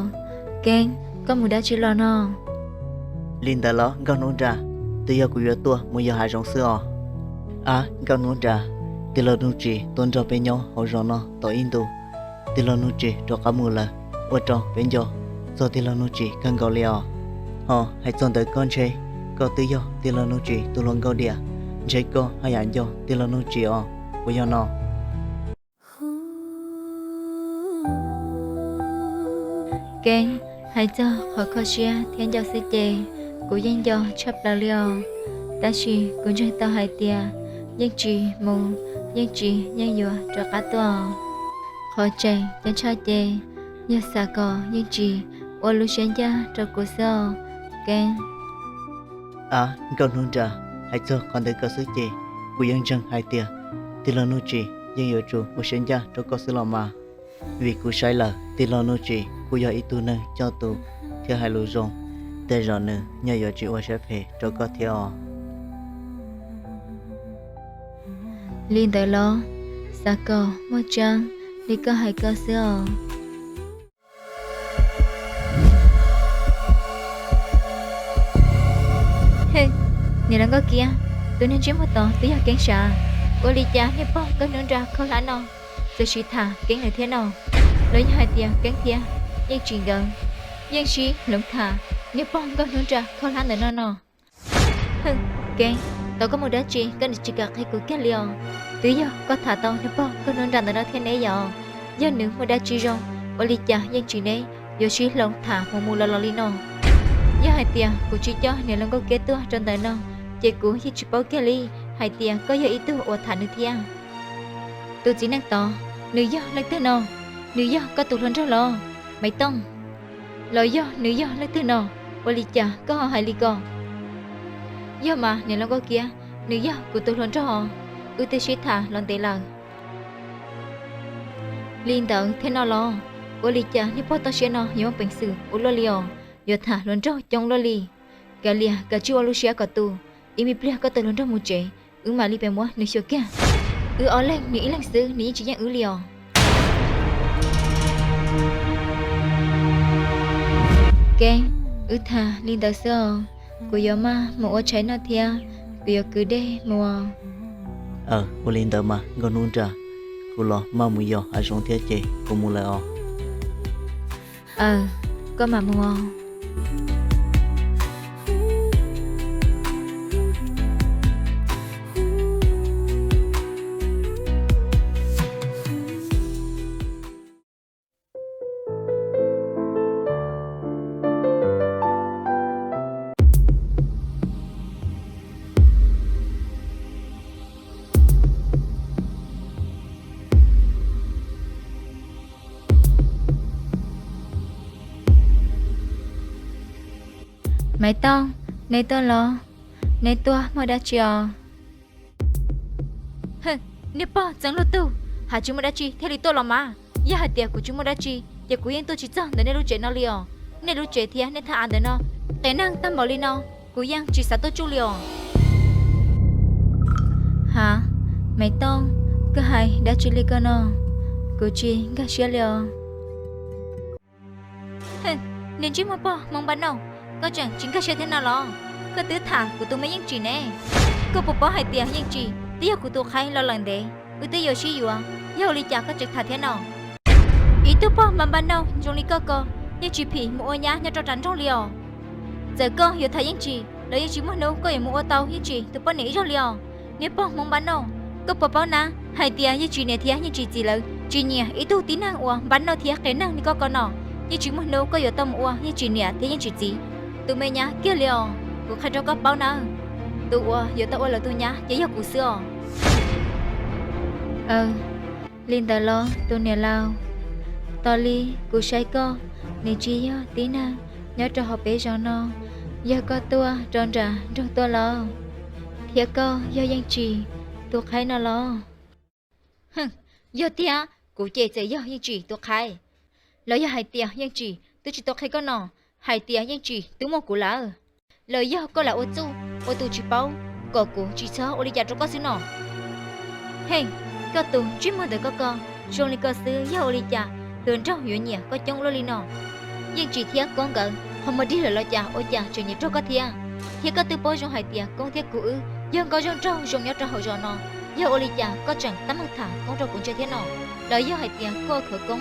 Keeb, koj mus dab tsi los no? Li ntawd los Nkauj Hnub Nra, twb yog kuv yuav tuaj mus yos hav zoov xwb os. Ab, Nkauj Hnub Nra, tij laug Nuj Tsis tuaj nrog peb nyob hauv zos no tau ib ntus, tij laug Nuj Tsis rov qab mus lawm, ua rau peb nco txog tij laug Nuj Tsis kawg nkaus li os. Ho hais txog ntawm koj ntshe koj twb yog tij laug Nuj Tsis tus hluas nkauj diam, ntshe koj haj yam nco tij laug Nuj Tsis os, puas yog no? Keeb, hais txog qhov kho siab thiab nco xwb ces kuv yeej nco tshaj plaws li os. Tab sis kuv ntseeg tau hais tias Yeej Tsis mus, Yeej Tsis yeej yuav rov qab tuaj. Qhov tseem ceeb tshaj ces yog xav kom Yeej Tsis ua lub siab ncaj rau kuv xwb os, Keeb. Ab, Nkauj Hnub Nra, hais txog qhov ntawd koj xwb ces kuv yeej ntseeg hais tias tij laug Nuj Tsis yeej yuav tsum ua siab ncaj rau koj xwb los mas. Vim kuv saib lawm, tij laug Nuj Tsis kuj yog ib tug neeg coj tus thiab hais lus zoo, tej zaum nws yeej yuav tsis ua siab phem rau koj thiab os. Li ntawd los, xav kom muaj tseeb li koj hais ko xwb os. Hwm, niam laus Nkauj Kiab, tus niag ntsej muag tod twb yog Keeb sav. Ua li cas niag pog Nkauj Hnub Nra khaub hlab no txawm sib tham Keeb lawm thiab no? Los yog hais tias Keeb thiab Yeej Tsis nkawd yeej sib hloov tham niag pog Nkauj Hnub Nra khaub hlab ntawm no no? Hwm, Keeb, tau koj mus dab tsi koj tsis kam qhia kuv kiag li os? Twb yog koj tham tau niag pog Nkauj Hnub Nra ntawm no thiab ne yom? Yog nws muaj dab tsi zoo, ua li cas Yeej Tsis neb yuav sib hloov tham mus mus los los li no? Yog hais tias kuv tsis coj niam laus Nkauj Kiab tuaj rau ntawm no, ces kuv yeej tsis paub kiag li hais tias koj yog ib tug uas tham nws thiab. Tus txiv neej tod, nws yog leej twg no? Nws yog koj tus hluas nraug los, Maiv Tooj? Los yog nws yog leej twg no? Ua li cas koj ho hais li ko? Yog mas niam laus Nkauj Kiab, nws yog kuv tus hluas nraug os, wb twb sib tham los ntev lawm. Li ntawd thiab no los, ua li cas niag pog toj siab no yuav muaj peev xwm ua luaj li os, yuav tham hluas nraug coob luaj li. Kav liam, kav tsij ua lub siab kom tu, ib me pliag koj tus hluas nraug mus tsev, wb mam li pem muab nws xyuas kiag. Wb ob leeg nws ib leeg xwb nws yeej tsis yeej wb li os. Keeb, wb tham li ntawd xwb os, kuv yuav maj mus ua tshais noj thiab, kuv yuav kwv dej mus os. Aw, ua li ntawd mas Nkauj Hnub Nra, kuv los maj mus yos hav zoov thiab ces kuv mus lawm os. Aw, koj mam mus os. Maiv Tooj, neb tuaj los? Neb tuaj muaj dab tsi os? Niag pog txeev luag tug, hais tsis muaj dab tsi thiaj li tuaj los mas. Yog hais tias kuv tsis muaj dab tsi, ces kuv yeej tuaj tsis txog ntawm nej lub tsev no li os. Nej lub tsev thiab nej thaj av ntawm no, qias neeg tag npaum li no, kuv yeej tsis xav tuaj tsuj li os. Hav, Maiv Tooj, koj hais dab tsi li ko no? Kuv tsis nkag siab li os. Niag ntsej muag pog Hmoob Npab Nauj, koj tseem tsis nkag siab thiab no los? Koj twb tham kuv tus me Yeej Tsim ne. Koj puas paub hais tias Yeej Tsim twb yog kuv tus qhaib los lawm ntev, wb twb yuav sib yuav, yog ua li cas koj tseem tham thiab no? Ib tug pog Npab Npab Nauj zoo li koj ko, yeej tsis phim mus ua nyab nyob rau nram nroog li os. Txawm koj yuav tham Yeej Tsim los yeej tsis muaj hnub koj yuav mus ua tau Yeej Tsim tus poj niam ib zaug li os. Niag pog Hmoob Npab Nauj, koj puas paub na, Hais tias Yeej Tsis niam thiab Yeej Tsis txiv lawv tsis nyiam ib tug tib neeg uas npab noj thiab qias neeg li koj ko no. Yeej tsis muaj hnub koj yuav tau mus ua Yeej Tsis niam thiab Yeej Tsis txiv tus me nyab kiag li os. Kuv qhia rau koj paub nawb, tus uas yuav tau ua lawv tus nyab ces yog kuv xwb os. Aw, li ntawd los tus niam laus, tos li kuv saib koj, nws tsis yog tib neeg nyob rau hauv peb zos no, yog koj tuaj rau nram nroog tuaj los? Thiab koj yog Yeej Tsis tus qhaib no los? Yog tiag, kuv ces txawm yog Yeej Tsis tus qhaib. Los yog hais tias Yeej Tsis twb tsis tau qhia koj no hais tias Yeej Tsis twb muaj kuv lawm? Los yog koj lam ua txuj ua tus tsis paub kom kuv tsis txhob ua li cas rau koj xwb no? Heej, koj tus ntsej muag ntawm koj ko, zoo li ko xwb yog ua li cas hluas nraug yuav nyiam koj coob luaj li no? Yeej Tsis thiab Koob nkawd ho mus dig lawm los cas ua cas tseem nyiam raug koj thiab? Thiab koj twb paub zoo hais tias Koob thiab kuv wb yog nkauj zoo nraug zoo nyob rau hauv zos no, yog ua li cas koj tseem tab meeg tham Koob rau kuv ntsia thiab no? Los yog hais tias koj khawv koob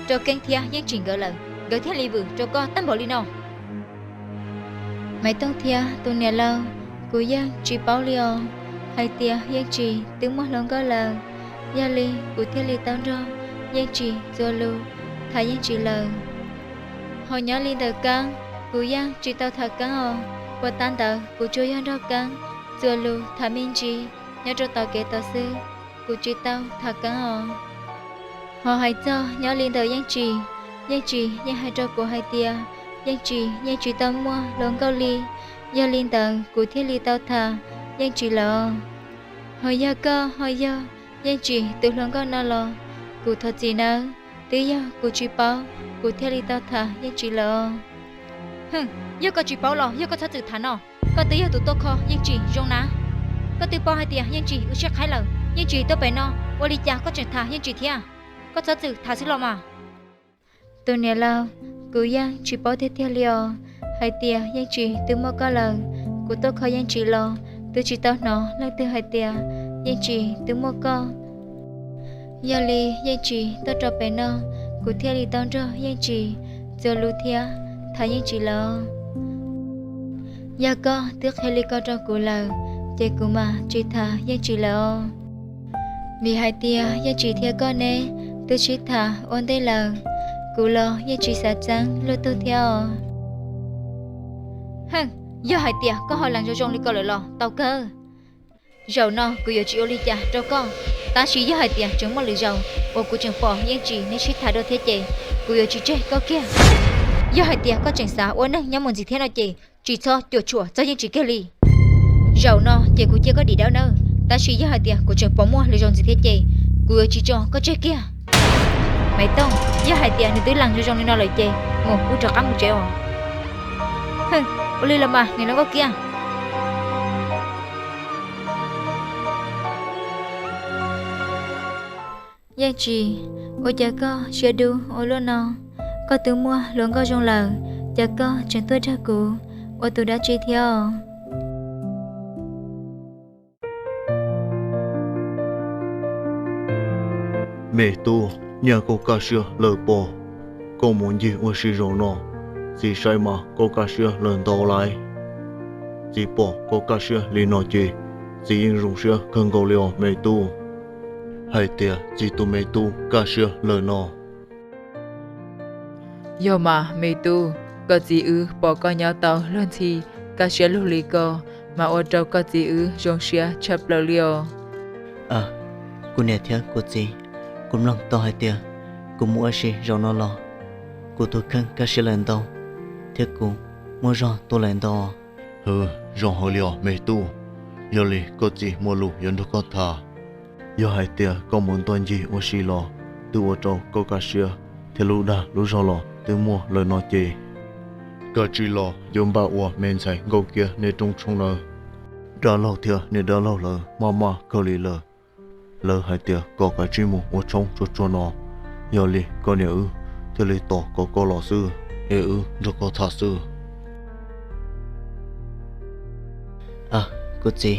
rau Keeb thiab Yeej Tsis nkawd lawm, nkawd thiaj li vwm rau koj tag npaum li no? Maiv Tooj thiab tus niam laus, kuv yeej tsis paub li os, hais tias Yeej Tsis twb muaj hluas nkauj lawm, yog li kuv thiaj li tau nrog Yeej Tsis txuas lus tham Yeej Tsis lawm. Ho nyob li ntawm Keeb, kuv yeej tsis tau tham Keeb os. Puag ta ntawd kuv tsuas yog nrog Keeb txuas lus tham me ntsis nyob rau tom kev tod xwb, kuv tsis tau tham Keeb os. Ho hais txog nyob li ntawm Yeej Tsis, Yeej Tsis yeej hais rau kuv hais tias Yeej Tsis yeej tsis tau muaj hluas nkauj li, yog li ntawd kuv thiaj li tau tham Yeej Tsis lawm. Ho yog koj ho yog Yeej Tsis tus hluas nkauj no los, kuv thov txim nawb, twb yog kuv tsis paub, kuv thiaj li tau tham Yeej Tsis lawm. Hwm, yog koj tsis paub los yog koj txhob txwm tham no. Koj twb yog tus tuaj kho Yeej Tsis zoo na. Koj twb paub hais tias Yeej Tsis wb siab qhaib lawm, Yeej Tsis tuaj pem no, ua li cas koj tseem tham Yeej Tsis thiab? Koj txhob txwm tham xwb los mas. Tus niam laus, kuv yeej tsis paub tiag tiag li os, hais tias Yeej Tsis twb muaj koj lawm. Kuv tuaj kho Yeej Tsis los twb tsis tau hnov leej twg hais tias Yeej Tsis twb muaj koj. Yog li Yeej Tsis tuaj rau pem no, kuv thiaj li tau nrog Yeej Tsis txuas lus thiab tham Yeej Tsis lawm. Yog koj twb qhia li ko rau kuv lawm, ces kuv mam tsis tham Yeej Tsis lawm os. Vim hais tias Yeej Tsis thiab koj neb twb sib tham ua ntej lawm, kuv los yeej tsis xav txeeb luag tug thiab os. Hwm, yog hais tias koj ho lees zoo zoo li ko lawm los tau kawg. Zaum no kuv yuav tsis ua li cas rau koj, tab sis yog hais tias tseem muaj lwm zaus uas kuv tseem pom Yeej Tsis neb sib tham dua thiab ces kuv yuav tsis tseg koj kiag. Yog hais tias koj tseem xav ua neeg nyob mus ntxiv thiab no ces tsis txhob cuam tshuam txog Yeej Tsis kiag li. Zaum no ces kuv cia koj dim dawb nawb, tab sis yog hais tias kuv tseem pom muaj lwm zaus ntxiv thiab ces kuv yuav tsis tso koj tseg kiag. Maiv Tooj, yog hais tias nws twb lees zoo zoo li no lawm ces mus wb rov qab mus tsev os. Hwm, ua li los mas niam hluas Nkauj Kiab. Yeej Tsis, ua cas koj siab dub ua luaj no? Koj twb muaj hluas nkauj zoo lawm, cas koj tseem tuaj dag kuv ua tus dab tsi thiab os? Me tub, nyaj koj kaj siab lawm pob. Koj mus ncig ua si zaum no, txiv saib mas koj kaj siab lawm ntau lauj. Txiv pom koj kaj siab li no ces txiv yeej zoo siab kawg nkaus li os me tub. Hais tias txiv tus me tub kaj siab lawm no. Yog mas me tub, koj txiv wb pom koj nyob tau luag ntxhi kaj siab lug li ko, mas ua rau koj txiv wb zoo siab tshaj plaws li os. Kuv niam thiab kuv txiv, kuv mloog tau hais tias kuv mus ua si zaum no los kuv tus kheej kaj siab lawm ntau, thiab kuv muaj zog tuaj lawm ntau. Hwm, zoo heev li os me tub. Yog li koj txiv muaj lus yuav nrog koj tham. Yog hais tias koj mus ntoj ncig ua si los twb ua rau koj kaj siab, thiab lub dag lub zog los twb muaj lawm no ces, koj cia li los yuav npaj ua me ntxhais Nkauj Kiab neb rooj tshoob nawb. Dab laug thiab niam dab laug lawv maj maj kawg li lawm. Lawv hais tias kom koj cia li mus ua tshoob tsuag tsuag no, yog li koj niam wb thiaj li tos kom koj los xwb, es wb nrog koj tham xwb. Kuv txiv,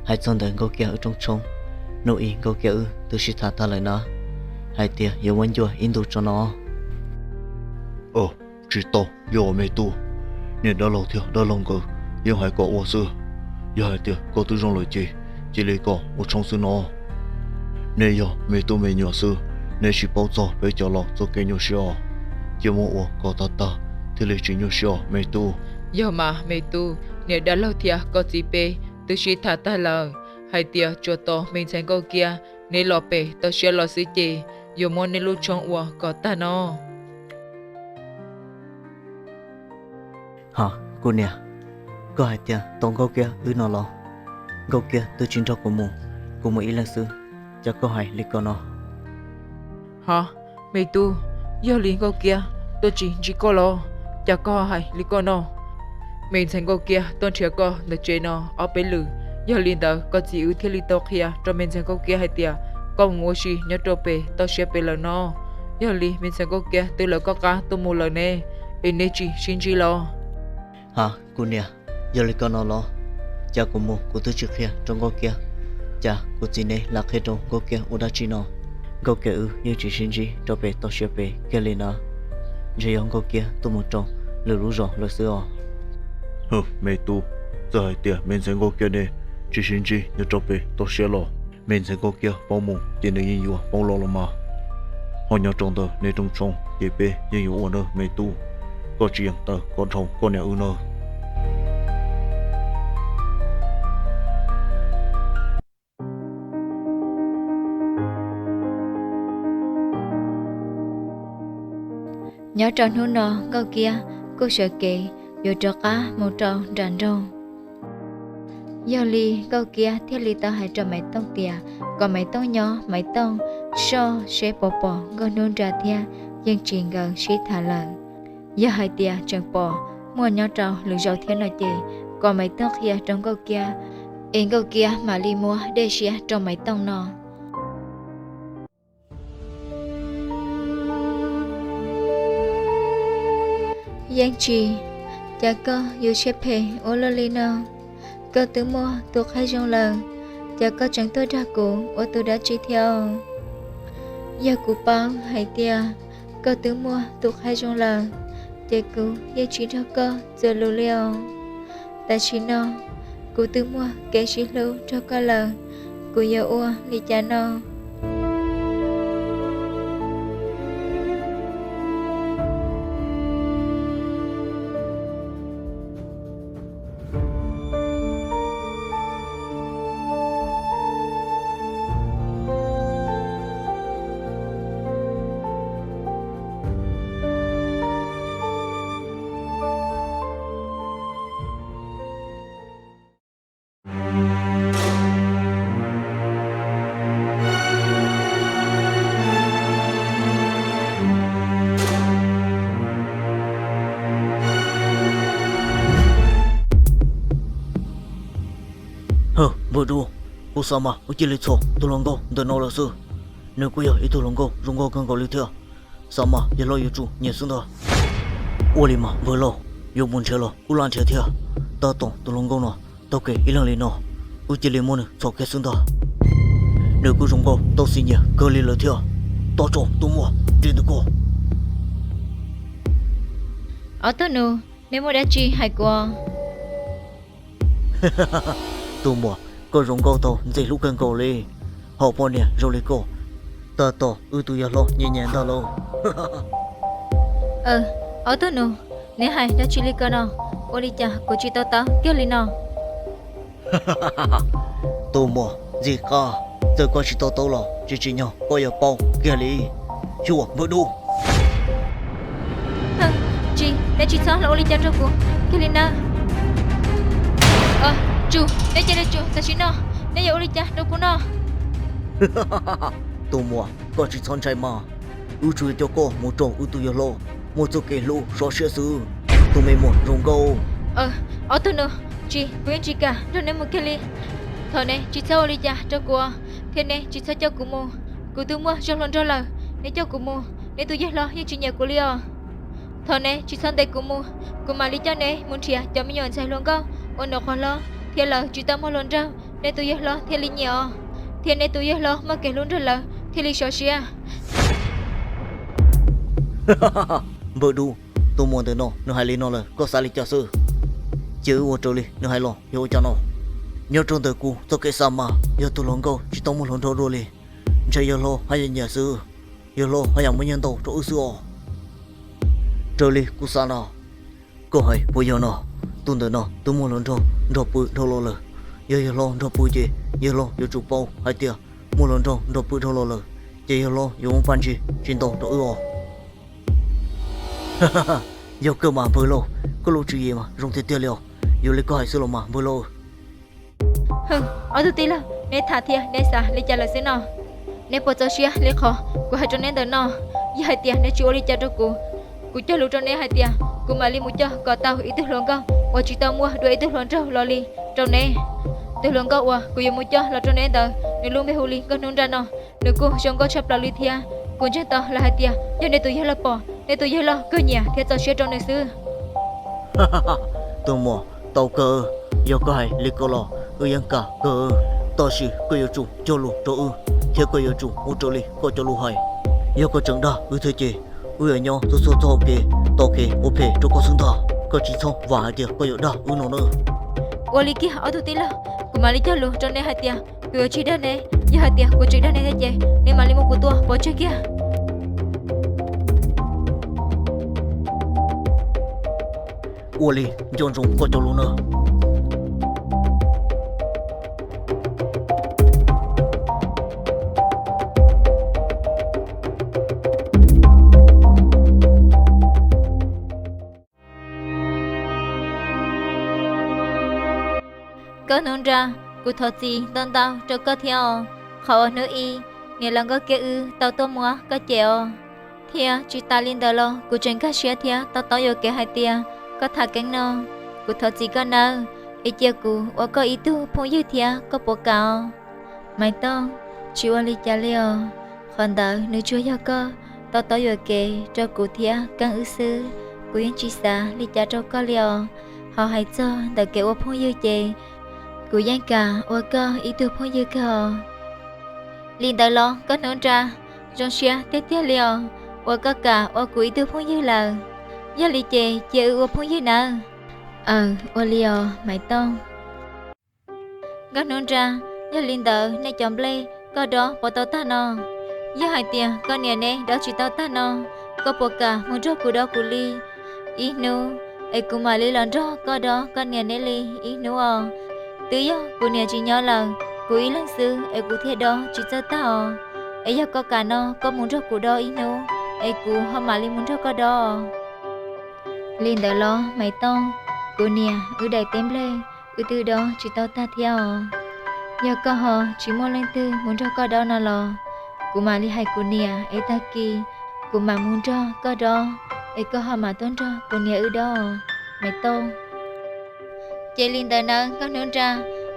hais txog ntawm Nkauj Kiab wb rooj tshoob, hnub ib Nkauj Kiab wb twb sib tham tag lawm na, hais tias yuav muab ncua ib ntus tso no. Tsis tau li os me tub, niam dab laug thiab dab laug nkawd yeej hais kom ua xwb. Yog hais tias koj twb zoo lawm ces cia li kom ua tshoob xwb no. Nej yog me tub me nyuam xwb, nej tsis paub txog peb cov laus txoj kev nyuaj siab os. Cia muab ua kom tag tag thiaj li tsis nyuaj siab os me tub. Yog mas me tub, niam dab laug thiab koj txiv peb twb sib tham tag lawm hais tias tsuas tos me ntxhais Nkauj Kiab neb los pem toj siab los xwb ces yuav muab neb lub tshoob ua kom tag no. Ha, kuv niam, koj hais tias tos Nkauj Kiab wb no los? Nkauj Kiab twb tsis nrog kuv mus, kuv mus ib leeg xwb, cas koj hais li ko no? Ha, me tub, yog li Nkauj Kiab tuaj tsis ntsib koj los cas koj hais li ko no? Me ntxhais Nkauj Kiab tuaj nrhiav koj ntawm tsev no ob peb lwm, yog li ntawd koj txiv wb thiaj li tau qhia rau me ntxhais Nkauj Kiab hais tias koj mus ua si nyob rau pem toj siab pem lawm no. Yog li me ntxhais Nkauj Kiab twb lawv koj qab tuaj mus lawm ne, es neb tsis sib ntsib los? Ha, kuv niam, yog li ko no los? Cas kuv mus kuv twb tsis qhia rau Nkauj Kiab, cas kuv txiv neb lam qhia rau Nkauj Kiab ua dab tsi no? Nkauj Kiab wb yeej tsis sib ntsib rau pem toj siab pem kiag li na. Ntshe yog Nkauj Kiab tuaj mus rau lwm lub zos lawm xwb os. Hwm, me tub, txawm hais tias me ntxhais Nkauj Kiab neb tsis sib ntsib nyob rau pem toj siab los, me ntxhais Nkauj Kiab paub mus ces nws yeej yuav paub los los mas. Ho nyob rau ntawm nej rooj tshoob ces peb yeej yuav ua nawb me tub. Koj tsis yeem tawm kom dhau koj niam wb nawb. Nyob rau hnub no Nkauj Kiab kuj sawv kev yuav rov qab mus rau nram nroog. Yog li Nkauj Kiab thiaj li tau hais rau Maiv Tooj tias kom Maiv Tooj nyob Maiv Tooj soj seb puas pom Nkauj Hnub Nra thiab Yeej Tsis nkawd sib tham lawm. Yog hais tias tseem pom muaj nyob rau lwm zaus thiab no ces kom Maiv Tooj qhia rau Nkauj Kiab, es Nkauj Kiab mam li muab dej siab rau Maiv Tooj no. Yeej Tsis, cas koj yuav siab phem ua luaj li no? Koj twb muaj tus qhaib zoo lawm, cas koj tseem tuaj dag kuv ua tus dab tsi thiab? Yog kuv paub hais tias koj twb muaj tus qhaib zoo lawm, ces kuv yeej tsis nrog koj txuas lus li os. Tam sim no kuv twb muaj kev sib hlub nrog koj lawm, kuv yuav ua li cas no? Npawg Dub, kuv xav mas wb cia li txhom tus hluas nkauj ntawm no lawm xwb. Nws kuj yog ib tug hluas nkauj zoo nkauj kawg nkaus li thiab, xav mas yawg hlob yuav tsum nyiam xwb ntag. Ua li mas npawg Lauj, yuav mus nrhiav los kuj laj nrhiav thiab, tab tom tus hluas nkauj no taug kev ib leeg li no, wb cia li muab nws txhom kiag xwb ntag. Nws kuj zoo nkauj tau xis nyiam kawg li lawm thiab. Tau tso, tus muam, nres ntawm ko. Ob tug nus, neb muaj dab tsi hais kuv? Tus muam, koj zoo nkauj tau ntxim hlub kawg nkaus li, ho poj niam zoo li koj, tab tom wb tus yawg hlob nyiam nyiam ntag lauj. Ob tug nus, neb hais dab tsi li ko no? Ua li cas kuv tsis to taub kiag li no? Tus muam ntxim qab, txawm koj tsis to taub los tsis tsim nyog koj yuav paub kiag li. Xyuas npawg Dub. Tsis, neb tsis txhob los ua li cas rau kuv kiag li na. Tsum, neb cia li tsum tam sim no, neb yuav ua li cas rau kuv no? Tus muam, koj tsis txhob ntshai mas, wb tsuas yuav coj koj mus rau wb tus yawg hlob muaj txoj kev hlub sov siab xwb, tus me muam zoo nkauj. Ob tug nus, tsis, kuv yeej tsis kam nrog neb mus kiag li. Thov neb tsis txhob ua li cas rau kuv, thiab neb tsis txhob coj kuv mus. Kuv twb muaj zoo hluas nraug lawm, neb coj kuv mus, neb tus yawg hlob yeej tsis nyiam kuv li os. Thov neb tsis txhob ntes kuv mus, kuv mam li coj neb mus nrhiav cov me nyuam ntxhais hluas nkauj uas nws qhov hlob thiab lawv tsis tau muaj hluas nraug, neb tus yawg hlob thiaj li nyiam os, thiab neb tus yawg hlob muaj kev hlub nrog lawv thiaj li sov siab. Npawg Dub, tus muam ntawm no nws hais li no lawm koj xav li cas xwb? Cia wb ua raws li nws hais los yog ua cas no? Nyob rau ntawm kuv txoj kev xav mas yog tus hluas nkauj tsis tau muaj hluas nraug dua li, ntshe yawg hlob haj yam nyiam xwb, yawg hlob haj yam muab nyiaj ntau rau wb xwb os. Raws li kuv xav no, koj hais puas yog no? Tus ntawm no twb muaj hluas nraug nrog pw dhau los lawm. Yog yawg hlob nrog pw ces yawg hlob yuav tsum paub hais tias muaj hluas nraug nrog pw dhau los lawm, ces yawg hlob yuav muab paj ntsig tsis ntau rau wb os. Yog kawg mas npawg lauj, koj lub tswv yim mas zoo tiag tiag li os. Yuav li koj hais xwb los mas npawg lauj. Ob tug tij laug, neb tham thiab neb xav li cas lawm xwb no? Neb puas txaus siab li qhov kuv hais rau neb ntawm no? Yog hais tias neb tsis ua li cas rau kuv, kuv cog lus rau neb hais tias kuv mam li mus coj kom tau ib tug hluas nkauj uas tsis tau muaj dua ib tug hluas nraug los li rau neb. Tus hluas nkauj uas kuv yuav mus coj los rau neb ntawd, nws lub npe hu li Nkauj Hnub Nra no, nws kuj zoo nkauj tshaj plaws li thiab. Kuv ntseeg tau lawv hais tias yog nej tus yawg laus pom, nej tus yawg laus kawg nyiam thiab txaus siab rau nws xwb. Tus muam, tau kawg, yog koj hais li ko los wb yeej kam kawg, tab sis koj yuav tsum cog lus rau wb, thiab koj yuav tsum ua raws li koj cov lus hais. Yog koj tseem dag wb thiab ces wb yuav nyob txhua txhua txoj hau kev tos kev ua phem rau koj xwb ntag. Koj tsis txhob vam hais tias koj yuav dag wb no na. Ua li kiag ob tug tij laug, kuv mam li cog lus rau neb hais tias kuv yuav tsis dag neb. Yog hais tias kuv tseem dag neb thiab ces neb mam li muab kuv tua pov tseg kiag. Ua li, nco ntsoov koj cov lus na. Nkauj Hnub Nra, kuv thov txim ntau ntau rau koj thiab os. Qhov uas hnub ib niam laus Nkauj Kiab wb tau tuaj muab koj cem os. Thiab tsis tas li ntawd los kuv tseem nkag siab thiab to taub yuam kev hais tias koj tham keeb no. Kuv thov txim koj nawb, es cia kuv ua koj ib tug phooj ywg thiab koj puas kam os? Maiv Tooj, tsis ua li cas li os. Qhov ntawd nws tsuas yog koj to taub yuam kev rau kuv thiab Keeb wb xwb. Kuv yeej tsis xav li cas rau koj li os. Ho hais txog ntawm kev ua phooj ywg ces kuv yeej kam ua koj ib tug phooj ywg kawg os. Li ntawd los Nkauj Hnub Nra, zoo siab tiag tiag li os uas koj kam ua kuv ib tug phooj ywg lawm. Yog li ces cia wb ua phooj ywg nawb. Aws, ua li os Maiv Tooj. Nkauj Hnub Nra, yog li ntawd nej cov nplej koj dob puas tau tag no? Yog hais tias koj niam neb dob tsis tau tag no, koj puas kam mus nrog kuv dob kuv li ib hnub, es kuv mam li los nrog koj dob koj niam neb li ib hnub os? Twb yog kuv niam tsis nyob lawm, kuv ib leeg xwb es kuv thiaj dob tsis txawj tag os. Es yog koj kam no koj mus nrog kuv dob ib hnub, es kuv ho mam li mus nrog koj dob os. Li ntawd los Maiv Tooj, kuv niam wb daim teb nplej wb twb dob tsis tau tag thiab os. Yog koj ho tsis muaj leej twg mus nrog koj dob no los, kuv mam li hais kuv niam es tag kis kuv mam mus nrog koj dob, es koj ho mam tuaj nrog kuv niam wb dob os Maiv Tooj. Ces li ntawd nawb Nkauj Hnub Nra,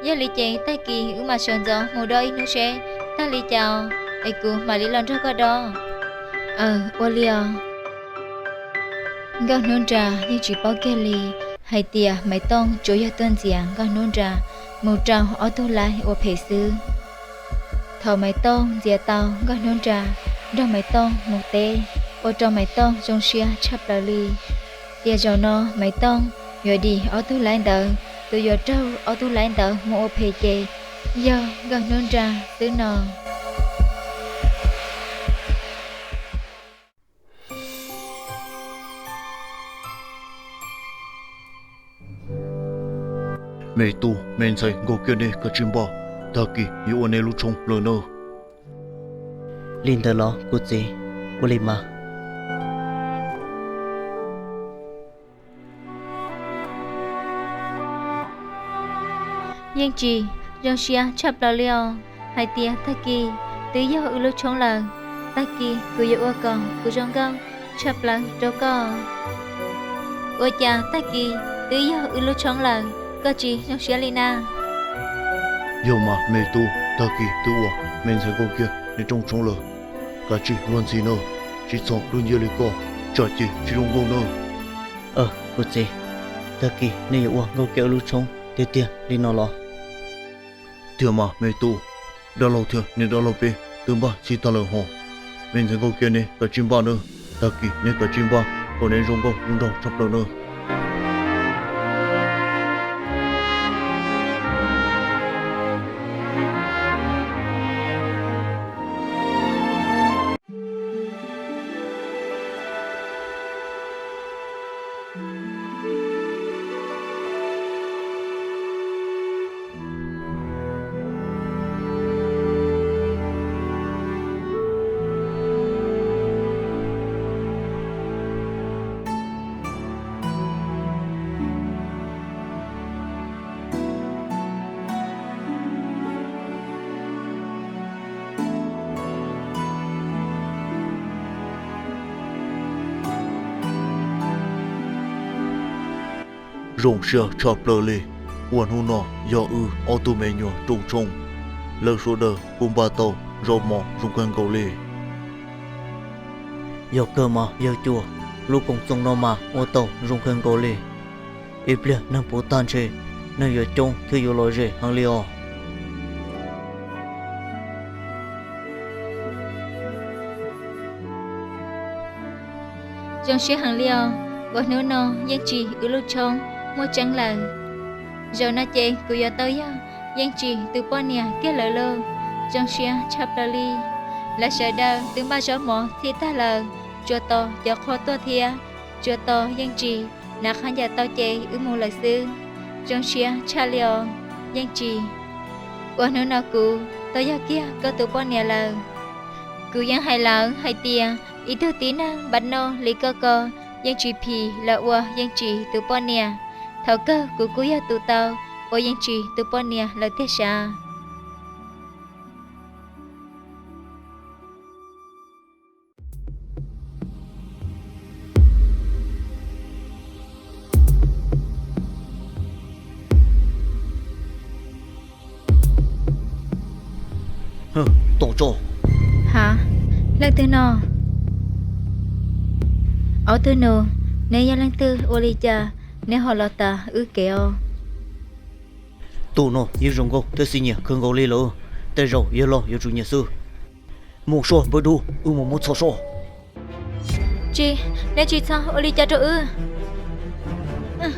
yog li ces tag kis wb mam sawv ntxov mus dob ib hnub seb tag li cas os, es kuv mam li los nrog koj dob. Aws, ua li os. Nkauj Hnub Nra yeej tsis paub kiag li hais tias Maiv Tooj tsuas yog tuaj ntxias Nkauj Hnub Nra mus rau ob tug laib ua phem xwb. Thaum Maiv Tooj ntxias tau Nkauj Hnub Nra nrog Maiv Tooj mus teb, ua rau Maiv Tooj zoo siab tshaj plaws li. Tiam zaum no Maiv Tooj yuav dim ob tug laib ntawd, tus yuav raug ob tug laib ntawd mus ua phem ces yog Nkauj Hnub Nra xwb no. Me tub, me ntxhais Nkauj Kiab neb kav tsij npaj, tag kis yuav ua neb lub tshoob lawm nawb. Li ntawd los kuv txiv, ua li mas. Yeej tsis zoo siab tshaj plaws li os, hais tias tag kis twb yog wb lub tshoob lawm. Tag kis kuv yuav ua kom kuv zoo nkauj tshaj plaws rau koj. Ua cas tag kis twb yog wb lub tshoob lawm koj tsis zoo siab li na? Yog mas me tub, tag kis twb ua me ntxhais Nkauj Kiab neb rooj tshoob lawm, kav tsij luag ntxhi nawb, tsis txhob lub ncia li koj, tsam ces tsis zoo nkauj nawb. Kuv txiv, tag kis nej yuav ua Nkauj Kiab wb lub tshoob tiag tiag li no los? Tiag mas me tub, dab laug thiab niam dab laug peb twb npaj txhij tag lawm hos. Me ntxhais Nkauj Kiab neb kav tsij npaj nawb, tag kis neb kav tsij npaj kom neb zoo nkauj zoo nraug tshaj plaws nawb. Zoo siab tshaj plaws li uas hnub no yog wb ob tug me nyuam rooj tshoob, lawv sawv daws kuj npaj tau zaub mov zoo kawg nkaus li. Yog kawg mas yawg Cua, lub koom txoos no mas ua tau zoo kawg nkaus li. Ib pliag neeg puv tag ntshe neeg yuav coob thiab yuav lom zem heev li os. Zoo siab heev li os, uas hnub no Yeej Tsis wb lub tshoob muaj tseeb lawm. Zaum no ces kuv yuav tau yog Yeej Tsis tus poj niam kiag lawm lauj. Zoo siab tshaj plaws li. Lawv sawv daws twb npaj zaub mov txhij tag lawm, tsuas tos cov qhua tuaj thiab, tsuas tos Yeej Tsis hnav khaub ncaws tau ces wb mus lawm xwb. Zoo siab tshaj li os Yeej Tsis, uas hnub no kuv tau yog kiag koj tus poj niam lawm. Kuv yeej hais lawv hais tias ib tug tib neeg npam no li koj ko yeej tsis phim los ua Yeej Tsis tus poj niam. Thaum kawg kuv kuj yog tus tau ua Yeej Tsis tus poj niam lawm tiag sav. Tom tso. Ha, leej twg no? Ob tug nus, neb yog leej twg ua li cas neb ho los tas wb kev os? Tus no yeej zoo nkauj thiab xi nyiam kawg nkaus li lawm, tej zaum yawg los yuav tsum nyiam xwb. Mus soj npawg dub, wb mus muab txhom soj. Tsis, neb tsis txhob ua li cas rau wb.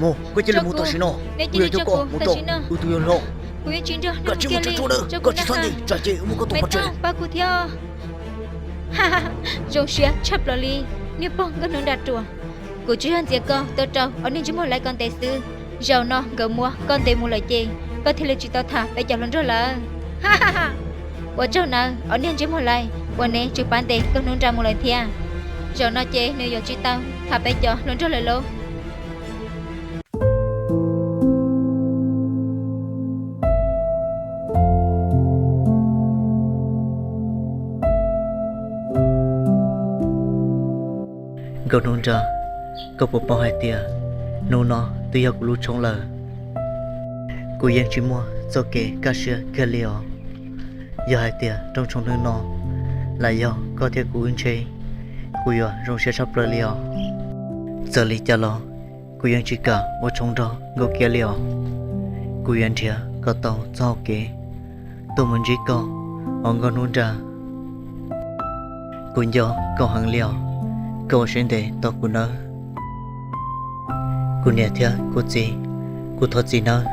Mus, koj cia li mus tam sim no, kuv yuav coj koj mus rau wb tus yawg hlob. Kuv yeej tsis nrog neb mus kiag li, koj tsis txhob nti, tsam ces wb muab koj tua pov tseg. Pab kuv thiab. Zoo siab tshaj plaws li, niag pog nkauj hnub nra ruam. Kuv tsuas yog ntxias koj tuaj rau ob niag ntsej muag laib ko ntes xwb. Zaum no nkawd muab koj ntes mus lawm ces koj thiaj li tsis tau tham peb cov hluas nraug lawm. Ua tsaug nawb ob niag ntsej muag laib uas neb tsis pab ntes nkauj hnub nra mus lawm thiab. Zaum no ces nws yuav tsis tau tham peb cov hluas nraug lawm lauj. Nkauj hnub nra, koj puas paub hais tias hnub no twb yog kuv lub tshoob lawm? Kuv yeej tsis muaj txoj kev kaj siab kiag li os. Yog hais tias rooj tshoob hnub no lam yog koj thiab kuv wb ntshe, kuv yuav zoo siab tshaj plaws li os. Txawm li cas los kuv yeej tsis kam ua tshoob nrog Nkauj Kiab li os. Kuv yuav nrhiav kom tau txoj hau kev tuaj mus ntsib koj os Nkauj hnub nra. Kuv nco koj heev li os, koj ua siab ntev tos kuv nawb. Kuv niam thiab kuv txiv, kuv thov txim nawb,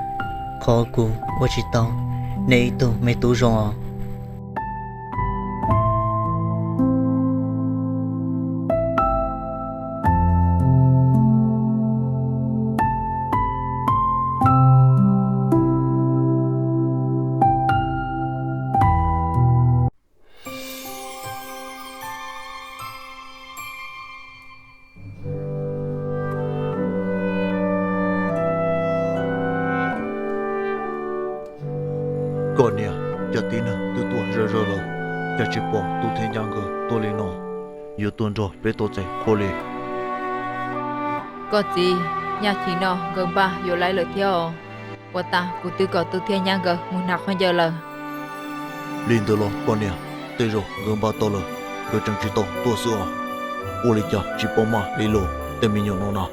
qhov kuv ua tsis tau nej ib tug me tub zoo os. Koj niam, cas tib neeg twb tuaj zawj zawj lawm, cas tsis pom tub thiab nyab nkawd tuaj li no? Yuav tuaj nrog peb tua txais qhua li. Koj txiv, nyaj chim no nkawd npaj yuav laiv lawm thiab os. Ua tas kuv twb kom tub thiab nyab nkawd mus hnav khaub ncaws lawm. Li ntawd los koj niam, tej zaum nkawd npaj tau lawm, nkawd tseem tsis tau tuaj xwb os. Ua li cas tsis paub maj li los tej me nyuam no na?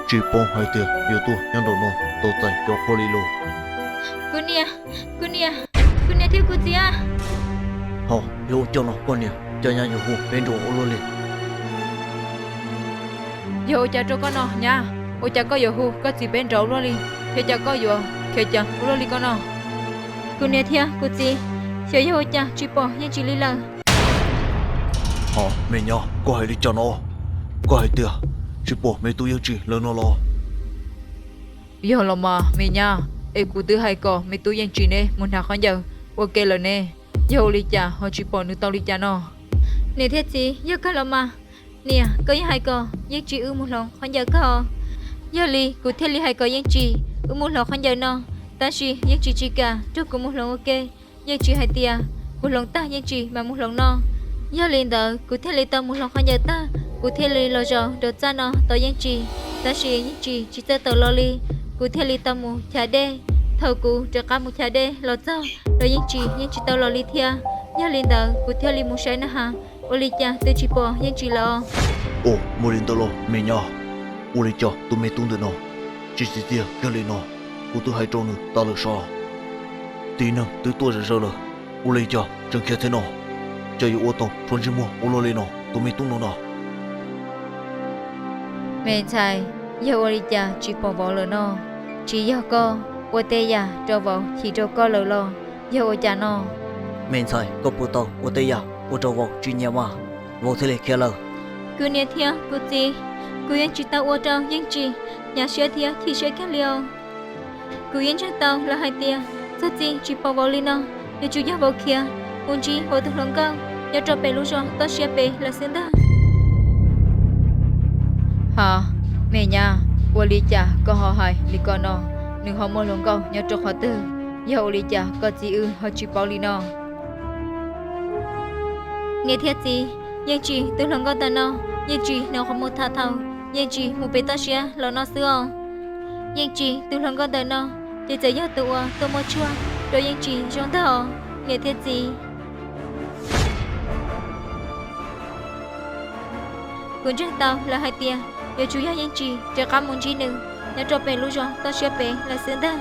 Tsis paub hais tias yuav tuaj nyob nraum no tau txais cov qhua li los. Kuv niam, kuv niam, kuv niam thiab kuv txiv. Ho yog ua cas no koj niam, cas nyab yuav hu peb nrov ua luaj li? Yog ua cas rau koj no nyab? Ua cas koj yuav hu koj txiv peb nrov ua luaj li? Yog cas koj yuav khiav ceev ua luaj li koj no? Kuv niam thiab kuv txiv, xyov yog ua cas tsis pom Yeej Tsis li lawm. Ho me nyab, koj hais li cas no? Koj hais tias tsis pom me tub Yeej Tsis lawm no los? Yog los mas me nyab, es kuv twb hais kom me tub Yeej Tsis neb mus hnav khaub ncaws ua ke lawm ne, yog ua li cas ho tsis pom nws tau li cas no? Niam thiab txiv, yog kawg los mas. Niam, koj yeej hais kom Yeej Tsis wb mus hloov khaub ncaws kawg. Yog li kuv thiaj li hais kom Yeej Tsis wb mus hloov khaub ncaws no, tab sis Yeej Tsis tsis kam rau kuv mus hloov ua ke. Yeej Tsis hais tias kuv hloov tag Yeej Tsis mam mus hloov no. Yog li ntawd kuv thiaj li tau mus hloov khaub ncaws tag, kuv thiaj li los zaum rau txaj no tos Yeej Tsim, tab sis Yeej Tsim tsis txawj tawm los li, kuv thiaj li tau mus chav dej. Thaum kuv rov qab mus chav dej los txog los Yeej Tsim yeej tsis tau los li thiab. Yog li ntawd kuv thiaj li mus saib na has, ua li cas twb tsis pom Yeej Tsim lawm. Ua, muaj li ntawd los me nyab, ua li cas tus me tub ntawm no tsis txiv txiaj kiag li no? Kuv twb hais rau nws tas lawm sas, txiv neej twb tuaj zom zaws lawm, ua li cas tseem khiav thiab no? Cas yuav ua tau tshuav ntsej muag ua luaj li no tus me tub no na? Me ntxhais, yog ua li cas tsis pom vauv lawm no? Tsis yog koj ua tej yam rau vauv chim rau koj lawm los yog ua cas no? Me ntxhais, koj puas tau ua tej yam ua rau vauv tsis nyiam mas vauv thiaj li khiav lawm? Kuv niam thiab kuv txiv, kuv yeej tsis tau ua rau Yeej Tsim hnyav siab thiab chim siab kiag li os. Kuv yeej ntseeg tau lawv hais tias txog txij tsis pom vauv li no, yuav tsum yog vauv khiav mus ntsib vauv tus hluas nkauj nyob rau pem lub zos toj siab pem lawm xwb ntag. Ha, me nyab, ua li cas koj ho hais li ko no? Nws ho muaj hluas nkauj nyob rau qhov twg? Yog ua li cas koj txiv wb ho tsis paub li no? Niam thiab txiv, Yeej Tsim tus hluas nkauj ntawm no, Yeej Tsim nws qhuav mus tham thaum Yeej Tsim mus pem toj siab los no xwb os. Yeej Tsim tus hluas nkauj ntawm no ces txawm yog tus uas tuaj muab tshuaj rau Yeej Tsim zoo ntag os niam thiab txiv. Kuv ntseeg tau lawv hais tias yuav tsum yog Yeej Tsim rov qab mus ntsib nws nyob rau pem lub zos toj siab pem lawm xwb ntag.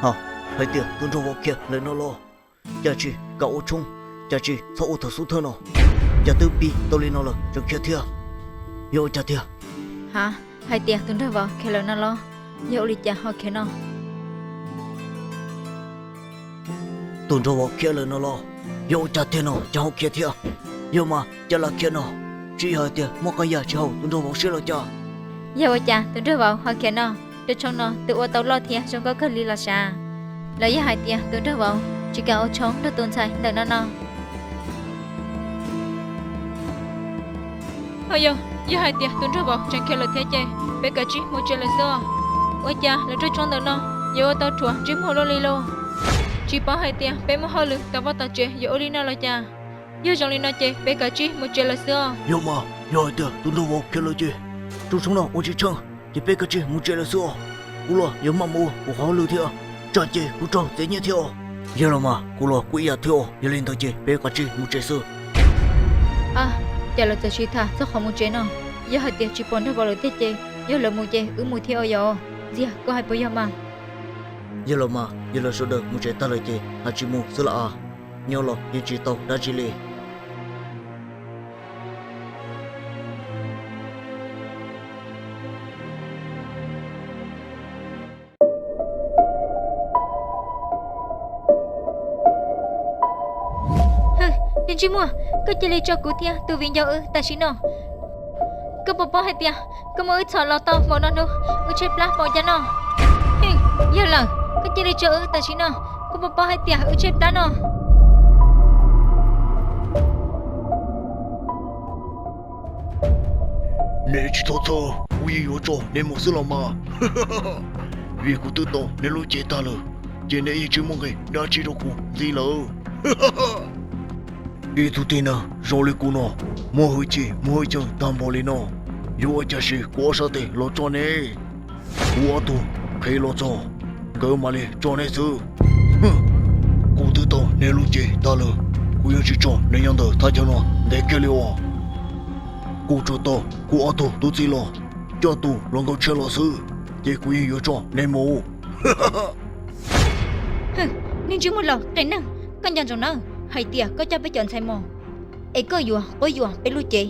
Ha, hais tias tus nraug vauv khiav lawm no los? Cas tsis kam ua tshoob, cas tsis txhob ua thaum xub thawj no? Cas twb pib tau li no lawm tseem khiav thiab? Yog ua cas tiag? Ha, hais tias tus nraug vauv khiav lawm no los? Yog ua li cas ho khiav no? Tus nraug vauv khiav lawm no los? Yog ua cas tiag no cas ho khiav thiab? Yog mas cas lam khiav no? Tsis yog hais tias muaj qee yam tsis haum tus nraug vauv siab los cas? Yog ua cas tus nraug vauv ho khiav no? Rau tshoob no twb ua tau loj thiab zoo nkauj kawg li los sav. Los yog hais tias tus nraug vauv tsis kam ua tshoob nrog tus ntxhais ntawm no no? Ho yog, yog hais tias tus nraug vauv tseem khiav lawm thiab ces peb kav tsij mus tsev lawm xwb os. Ua cas lawv rau tshoob ntawm no yuav ua tau rhuav ntsej muag luaj li lauj? Tsis paub hais tias peb muaj hauj lwm tom vaj tom tsev yuav ua li no los cas? Yog zoo li no ces peb kav tsij mus tsev lawm xwb os. Yog mas, yog hais tias tus nraug vauv khiav lawm ces rau tshoob no ua tsis tsheej, ces peb kav tsij mus tsev lawm xwb os. Kuv los yuav maj mus ua kuv qhov hauj lwm thiab, tsam ces kuv raug txev nyiaj thiab os. Yog los mas, kuv los kuj ib yam thiab os, yog li ntawd ces peb kav tsij mus tsev xwb. Ab, cas lawv txawm sib tham txog qhov mus tsev no? Yog hais tias tsis pom nraug vauv lawm tiag ces yog lawv mus ces wb mus thiab os yom. Ntxiag, koj hais puas yog mas? Yog los mas, yog lawv sawv daws mus tsev tag lawm ces haj tsis mus xwb las as, nyob los yeej tsis tau dab tsi li. Hwm, niag ntsej muag, koj cia li tso kuv thiab tus viv ncaus wb tam sim no. Koj puas paub hais tias koj muab wb txhom los tau npaum no hnub, wb tshaib plab npaum cas no? Hwm, yog lawm, koj cia li tso wb tam sim no. Koj puas paub hais tias wb tshaib plab no? Neb tsis txhob txhawj, kuv yeej yuav tso neb mus xwb los mas. Vim kuv twb tau neb lub cev tag lawm, ces neb yeej tsis muaj nqis dab tsi rau kuv ntxiv lawm. Ib tug tib neeg zoo li kuv no, muaj hwj chim muaj hwj chim tag npaum li no, yuav ua cas siv kuv ob sab tes los tso neb? Kuv ob tug qhev los txog, nkawd mam li tso neb xwb. Kuv twb tau neb lub cev tag lawm, kuv yeej tsis tso neb nyob ntawm thaj chaw no ntev kiag li os. Kuv tsuas tau kuv ob tug tub txib los, coj tus hluas nkauj tshiab los xwb, ces kuv yeej yuav tso neb mus. Hwm, niag ntsej muag laus qia neeg, koj nco ntsoov nawb, hais tias koj coj peb cov ntxhais mus es koj yuav quab yuam peb lub cev.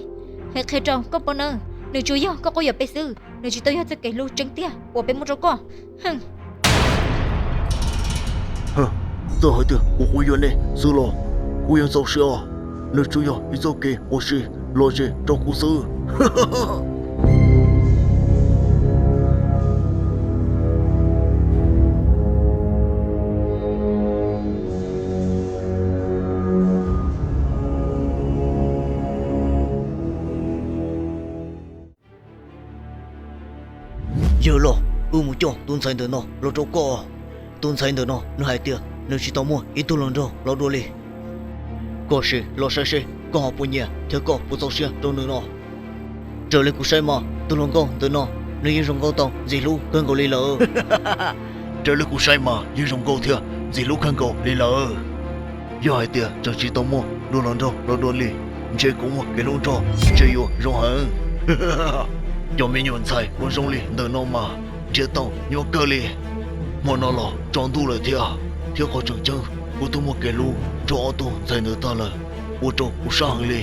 Hais qhia rau koj paub nawb, nws tsuas yog koj quab yuam peb xwb, nws tsis tau yog txoj kev hlub tseeb tiag uas peb muab rau koj. Hwm. Txawm hais tias kuv quab yuam neb xwb los kuv yeej txaus siab, nws tsuas yog ib txoj kev ua si lom zem rau kuv xwb. Yawg los, wb mus coj tus ntxhais ntawm no los rau koj. Tus ntxhais ntawm no nws hais tias nws tsis tau muaj ib tug hluas nraug los dua li. Koj sim los saib seb koj ho puas nyiam thiab koj puas txaus siab rau nws no? Raws li kuv saib mas tus hluas nkauj ntawm no nws yeej zoo nkauj tau ntxim hlub kawg nkaus li lawm. Raws li kuv saib mas yeej zoo nkauj thiab ntxim hlub kawg nkaus li lawm. Yog hais tias tseem tsis tau muaj luag hluas nraug los dua li, ntshe kuv muaj kev hlub nrog ntshe yuav zoo heev. Cov me nyuam ntxhais uas zoo li ntawm no mas nrhiav tau nyuaj kawg li. Hmo no los tsaus ntuj lawm thiab, thiab qhov tseem ceeb kuv twb muaj kev hlub nrog ob tug ntxhais ntawd tag lawm, ua rau kuv sab heev li.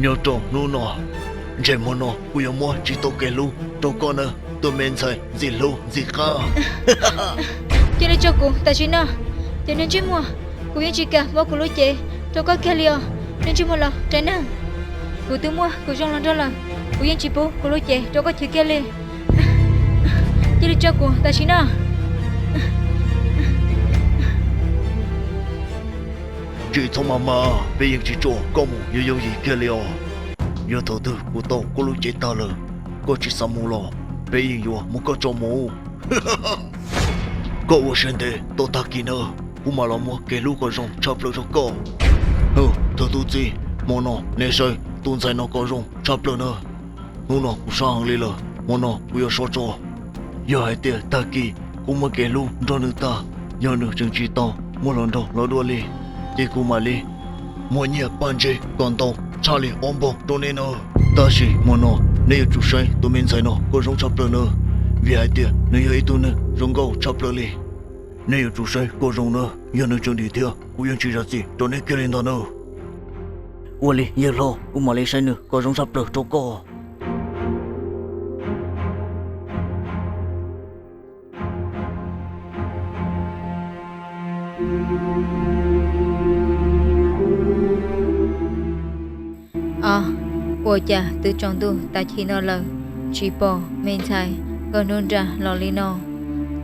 Nyob rau hnub no, ntshe hmo no kuv yuav muab tsis tau kev hlub rau koj nawb, tus me ntxhais ntxim hlub ntxim qab. Cia li tso kuv tam sim no, cov niag ntsej muag, kuv yeej tsis kam muab kuv lub cev rau koj kiag li os, niag ntsej muag laus rais neeg. Kuv twb muaj kuv zoo hluas nraug lawm, kuv yeej tsis pub kuv lub cev rau koj chwv kiag li. Cia li tso kuv tam sim no. Tsis txhob maj maj, peb yeej tsis tso koj mus yooj yooj yim kiag li os. Yog thaum twg kuv tau koj lub cev tag lawm, koj tsis xav mus los peb yeej yuav muab koj tso mus. Koj ua siab ntev tuaj tag kis na, kuv mam los muab kev hlub kom zoo tshaj plaws rau koj. Hwm, thaum tub txib, hmo no nej saib tus ntxhais no kom zoo tshaj plaws na. Hnub no kuv sab heev li lawm, hmo no kuv yuav sov tso. Yog hais tias tag kis kuv muaj kev hlub nrog nws tag, yog nws tseem tsis tau muaj hluas nraug los dua li, ces kuv mam li muab nyiaj paj ntseg kom ntau tshaj li ob npaug rau nej na. Tab sis hmo no nej yuav tsum saib tus me ntxhais no kom zoo tshaj plaws na, vim hais tias nws yog ib tug neeg zoo nkauj tshaj plaws li. Nej yuav tsum saib kom zoo na, yog nws tseem dim thiab kuv yeej tsis zam txim rau nej kiag li ntag na. Ua li yawg hlob, kuv mam li saib nws kom zoo tshaj plaws rau koj. Os, ua cas twb tsaus ntuj tas chim no lawm, tsis pom me ntxhais Nkauj Hnub Nra los li no?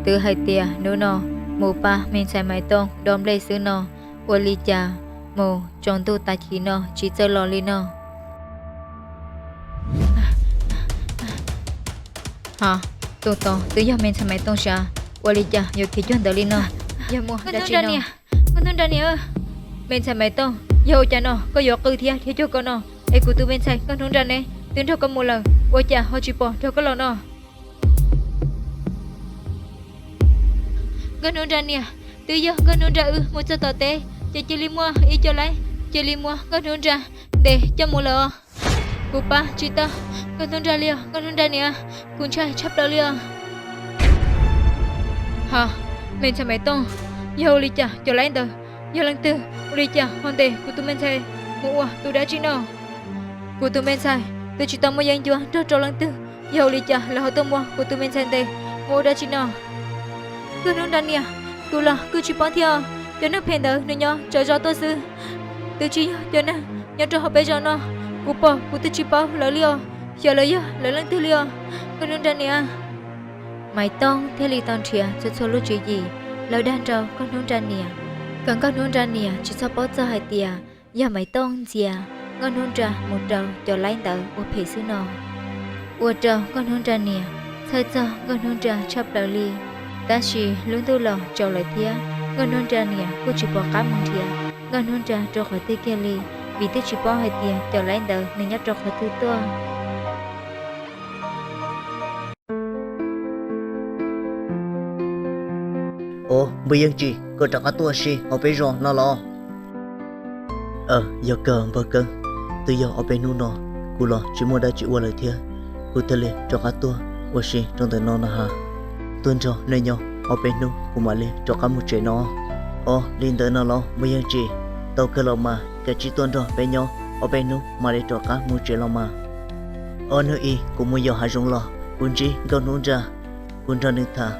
Twb hais tias hnub no mus pab me ntxhais Maiv Tooj dob nplej xwb no, ua li cas mus tsaus ntuj tas chim no tsis txawj los li no? Hos, tus tod twb yog me ntxhais Maiv Tooj sav, ua li cas yuav khiav cuag ntawd li no? Yog muaj dab tsi no? Nkauj Hnub Nra niam, me ntxhais Maiv Tooj, yog ua cas no koj yuav qw thiab khiav cuag koj no? Es kuv tus me ntxhais Nkauj Hnub Nra ne twb nrog koj mus lawm, ua cas ho tsis pom nrog koj los no? Nkauj Hnub Nra niam, twb yog Nkauj Hnub Nra wb mus txog tom teb, ces cia li muaj ib co laib cia li muab Nkauj Hnub Nra ntes coj mus lawm os. Kuv pab tsis tau Nkauj Hnub Nra li os, Nkauj Hnub Nra niam, kuv ntshai tshaj plaws li os. Hos, me ntxhais Maiv Tooj, yog ua li cas cov laib ntawd yog leej twg? Ua li cas ho ntes kuv tus me ntxhais mus ua tus dab tsi no? Kuv tus me ntxhais twb tsis tau muaj yeeb ncuab nrog rau leej twg, yog ua li cas lawv ho tuaj muab kuv tus me ntxhais ntes mus ua dab tsi no? Nkauj Hnub Nra niam, kuv los kuj tsis paub thiab os. Cov neeg phem ntawd nws nyob tsav zos tuaj xwb, twb tsis yog cov neeg nyob rau hauv peb zos no. Kuv pom kuv twb tsis paub lawv li os, xyov lawv yog lawv leej twg li os, Nkauj Hnub Nra niam. Maiv Tooj thiaj li tau nrhiav txhua txhua lub tswv yim los dag nrog Nkauj Hnub Nra niam, kom Nkauj Hnub Nra niam tsis txhob paub txog hais tias yog Maiv Tooj ntxias Nkauj Hnub Nra mus rau cov laib ntawd ua phem xwb no. Ua rau Nkauj Hnub Nra niam txhawj txog Nkauj Hnub Nra tshaj plaws li. Tab sis lub ntuj los tsaus lawm thiab, Nkauj Hnub Nra niam kuj tsis pom qab mus nrhiav Nkauj Hnub Nra rau qhov twg kiag li, vim twb tsis paub hais tias cov laib ntawd nws nyob rau qhov twg tuaj. Os, npawg Yeej Tsim, koj rov qab tuaj si hauv peb zos no los? Yog kawg npawg Keeb, twb yog ob peb hnub no kuv los tsis muaj dab tsi ua lawm thiab, kuv thiaj li rov qab tuaj ua si rau ntawm no na has. Tuaj nrog nej nyob ob peb hnub kuv mam li rov qab mus tsev no. Os, li ntawd no los npawg Yeej Tsim, tau kawg los mas, kav tsij tuaj nrog peb nyob ob peb hnub mam li rov qab mus tsev los mas. Ob hnub ib kuv mus yos hav zoov los kuv ntsib Nkauj Hnub Nra, kuv nrog nws tham,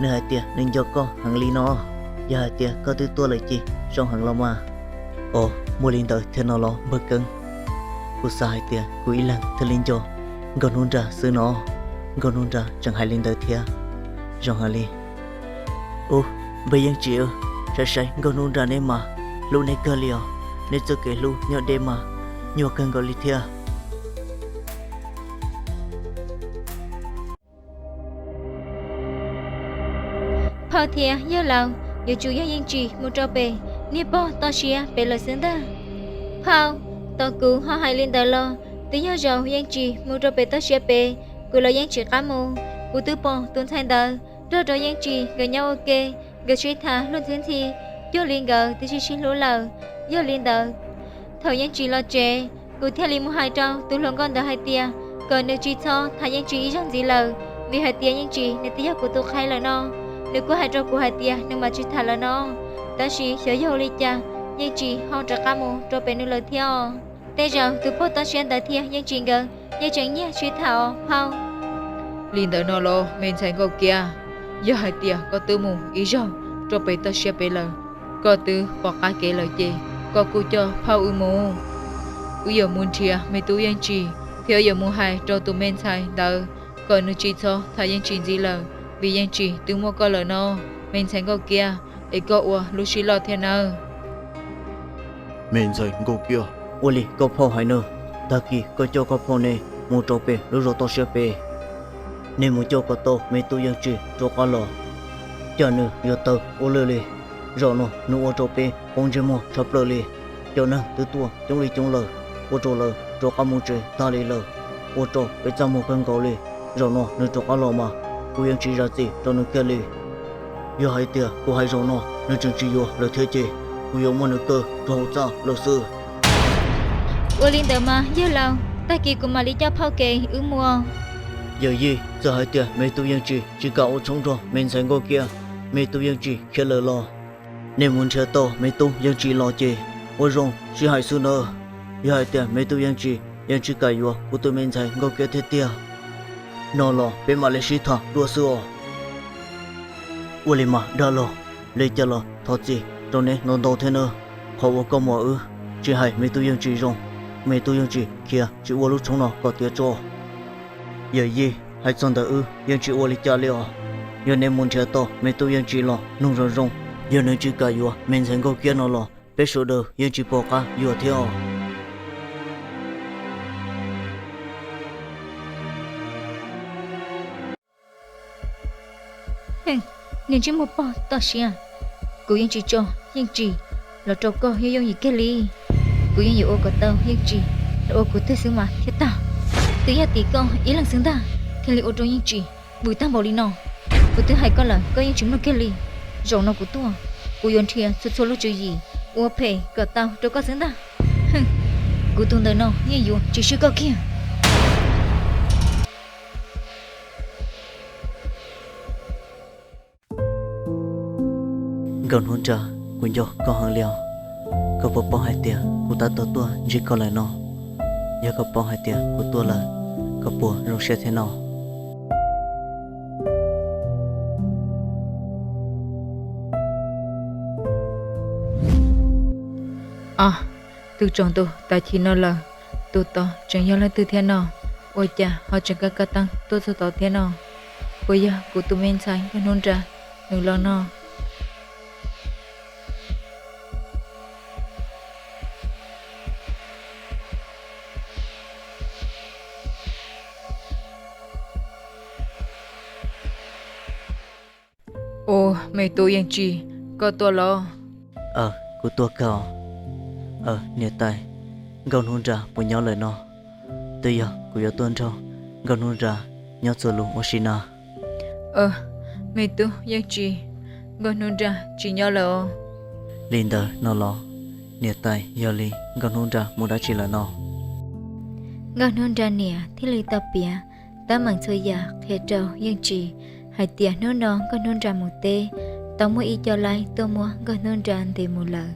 nws hais tias nws nco koj heev li no. Yog hais tias koj twb tuaj lawm ces zoo heev los mas. Os, muaj li ntawd thiab no los npawg Keeb? Kuv xav hais tias kuv ib leeg thiaj li nco Nkauj Hnub Nra xwb no. Nkauj Hnub Nra tseem hais li ntawd thiab, zoo heev li. Ub, npawg Yeej Tsim, saib saib Nkauj Hnub Nra neb mas hlub neb kawg li os, neb txoj kev hlub nyob deb mas nyuaj kawg nkaus li thiab. Phauj thiab yawg laus yuav tsum yog Yeej Tsim mus rau pem niag pog toj siab pem lawm xwb ntag. Phauj, Tos kuv ho hais li ntawd los twb yog zaum Yeej Tsim mus rau pem toj siab pem, kuv los yeej tsis qab mus. Kuv twb pom tus ntxhais ntawd nrog rau Yeej Tsim nkawd nyob ua ke, nkawd sib tham luag ntxhi ntxhi, cuag li nkawd twb sib sib hlub lawm. Yog li ntawd, thaum Yeej Tsim los tsev, kuv thiaj li mus hais rau tus hluas nkauj ntawd hais tias kom nws tsis txhob tham Yeej Tsim ib zaug ntxiv lawm, vim hais tias Yeej Tsim nws twb yog kuv tus qhaib lawm no. Nws kuj hais rau kuv hais tias nws mam tsis tham lawm no, tab sis xyov yog ua li cas Yeej Tsim ho rov qab mus rau pem nws lawm thiab os. Tej zaum tus pog toj siab ntawd thiab Yeej Tsim nkawd yeej tseem nyiag sib tham os phauj. Li ntawd no los me ntxhais Nkauj Kiab, yog hais tias koj twb mus ib zaug rau pem toj siab pem lawm, koj twb pom qab kev lawm ces koj kuj coj phauj wb mus. Wb yuav mus nrhiav me tub Yeej Tsim thiab wb yuav mus hais rau tus me ntxhais ntawd kom nws tsis txhob tham Yeej Tsim ntxiv lawm, vim Yeej Tsim twb muaj koj lawm no, me ntxhais Nkauj Kiab, es koj ua lub sij loj thiab nawb. Me ntxhais Nkauj Kiab, ua li koj phauj hais na, tag kis koj coj koj phauj ne mus rau pem lub zos toj siab pem, nej mus coj kom tau me tub Yeej Tsim rov qab los, cas nws yuav tawv ua luaj li. Zaum no nws ua rau peb poob ntsej muag tshaj plaws li, cov neeg twb tuaj coob li coob lawm, ua rau lawv rov qab mus tsev tag li lawm, ua rau peb txaj muag kawg nkaus li. Zaum no nws rov qab los mas kuv yeej tsis zam txim rau nws kiag li. Yog hais tias kuv hais zaum no nws tseem tsis yuav lawm thiab ces kuv yuav muab nws kaw rau hauv txaj lawm xwb. Ua li ntawd mas yawg laus, tag kis kuv mam li coj phauj kev wb mus. Yawm yij, txawm hais tias me tub Yeej Tsim tsis kam ua tshoob nrog me ntxhais Nkauj Kiab, me tub Yeej Tsim khiav lawm los nej mus nrhiav tau me tub Yeej Tsim los ces ua zoo sib hais xwb nawb. Yog hais tias me tub Yeej Tsim yeej tsis kam yuav kuv tus me ntxhais Nkauj Kiab thiab tiag no los peb mam li sib tham dua xwb os. Ua li mas dab laug, li cas los thov txim rau neb ntau ntau thiab nawb. Qhov uas koj muam wb tsis hais me tub Yeej Tsim zoo, me tub Yeej Tsim khiav tsis ua lub tshoob no kom tiav tso. Yawm yij, hais txog ntawm wb yeej tsis ua li cas li os. Yog neb mus nrhiav tau me tub Yeej Tsim los nug zoo zoo, yog nws tsis kam yuav me ntxhais Nkauj Kiab no los peb sawv daws yeej tsis pom qab yuav thiab os. Niag ntsej muag pog toj siab, kuv yeej tsis tso Yeej Tsim los rau koj yooj yooj yim kiag li. Kuv yeej yuav ua kom tau Yeej Tsim los ua kuv twg xwb mas thiaj tag. Twb yog tim koj ib leeg xwb ntag thiaj li ua rau Yeej Tsim vwm tag npaum li no. Kuv twb hais koj lawm koj yeej tsis mloog kiag li. Zaum no kuv tuaj, kuv yuav nrhiav txhua txhua lub tswv yim ua phem kom tau rau koj xwb ntag. Kuv tus ntawm no yeej yuav tsis swb koj kiag. Nkauj Hnub Nra, kuv nco koj heev li os. Koj puas paub hais tias kuv tab tom tuaj ntsib koj lawm no? Yog koj paub hais tias kuv tuaj lawm, koj puas zoo siab thiab no? Os, tus tsaus ntuj tas chim no lawm, tus tod tseem yog leej twg thiab no? Ua cas ho tseem kaj kaj teeb tuaj txog tod thiab no? Puas yog kuv tus me ntxhais Nkauj Hnub Nra nws los no? Ua, me tub Yeej Tsim, koj tuaj los? Aw, kuv tuaj kawg os. Aw, niam tais, Nkauj Hnub Nra puas nyob lawm no? Twb yog kuv yuav tuaj nrog Nkauj Hnub Nra nyob txuas lus ua si na. Aw, me tub Yeej Tsim, Nkauj Hnub Nra tsis nyob lawm os. Li ntawd no los, niam tais, yog li Nkauj Hnub Nra mus dab tsi lawm no? Nkauj Hnub Nra niam thiaj li tau piav teeb meem txhua yam qhia rau Yeej Tsim hais tias hnub no Nkauj Hnub Nra mus teb, tau muaj ib co laib tuaj muab Nkauj Hnub Nra ntes mus lawm.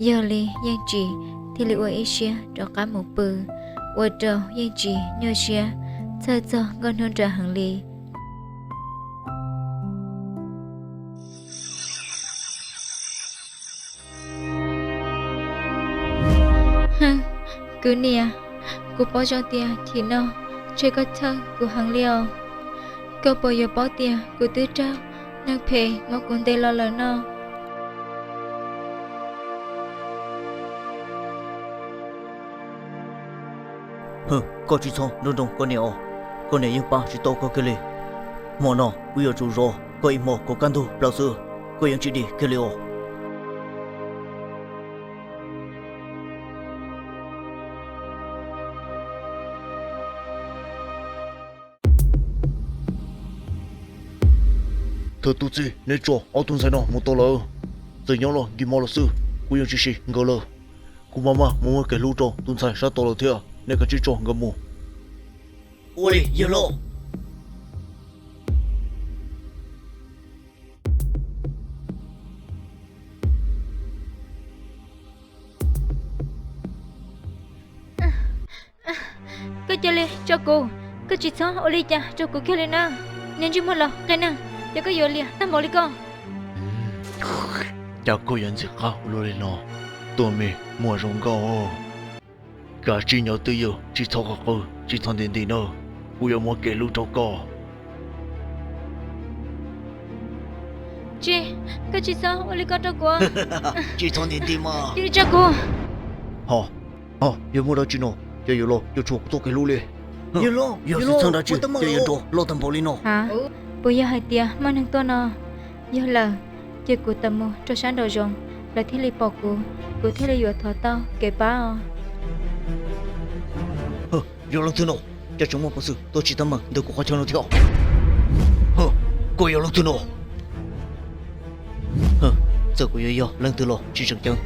Yog li Yeej Tsim thiaj li ua ib siab rov qab mus pw, ua rau Yeej Tsim nyuaj siab txhawj txog Nkauj Hnub Nra heev li. Kuv niam, kuv paub zoo tias chim no ntshe koj txhawj kuv heev li os. Koj puas yuav paub tias kuv twb raug neeg phem muab kuv ntes los lawm no? Hwm, koj tsis txhob nrov nroo koj niam os, koj niam yeej pab tsis tau koj kiag li. Hmo no wb yuav tsum zov koj ib hmo kom kaj ntug plaws xwb, koj yeej tsis dim kiag li os. Thawj tub txib, neb tso ob tug ntxhais no mus tau lawm. Txawm nyob los nkig hmo lawm xwb, kuv yeej tsis sim nkawd lawm. Kuv mam maj mus muab kev hlub rau tus ntxhais sab tod lawm thiab, neb kav tsij tso nkawd mus. Ua li yawg laus. Koj cia li tso kuv, koj tsis txhob ua li cas rau kuv kiag li na. Niag ntsej muag laus qia neeg, cas koj yuav liam tag npaum li koj? Cas koj yuav ntxim qab ua luaj li no, tus me muag zoo nkauj? Kav tsij nyob twj ywm, tsis txhob qw, tsis txhob nti nti na, kuv yuav muab kev hlub rau koj. Tsis, koj tsis txhob ua li ko rau kuv. Tsis txhob nti nti mas. Cia li tso kuv. Ho, ho, yog muaj dab tsi no, ces yawg laus yuav tshuav kuv txoj kev hlub li. Yawg laus, yog xwm txheej dab tsi ces yuav nrov loj tag npaum li no? Ha, puas yog hais tias muaj neeg tuaj no? Yog lawm, ces kuv tawm mus rau sab nraum zoov, lawv thiaj li pom kuv, kuv thiaj li yuav thov tau kev pab os. Yog leej twg no, cas tseem muaj peev xwm tuaj tsis teeb meem ntawm kuv qhov chaw no thiab? Koj yog leej twg no? Txawm kuv yuav yog leej twg los tsis tseem ceeb,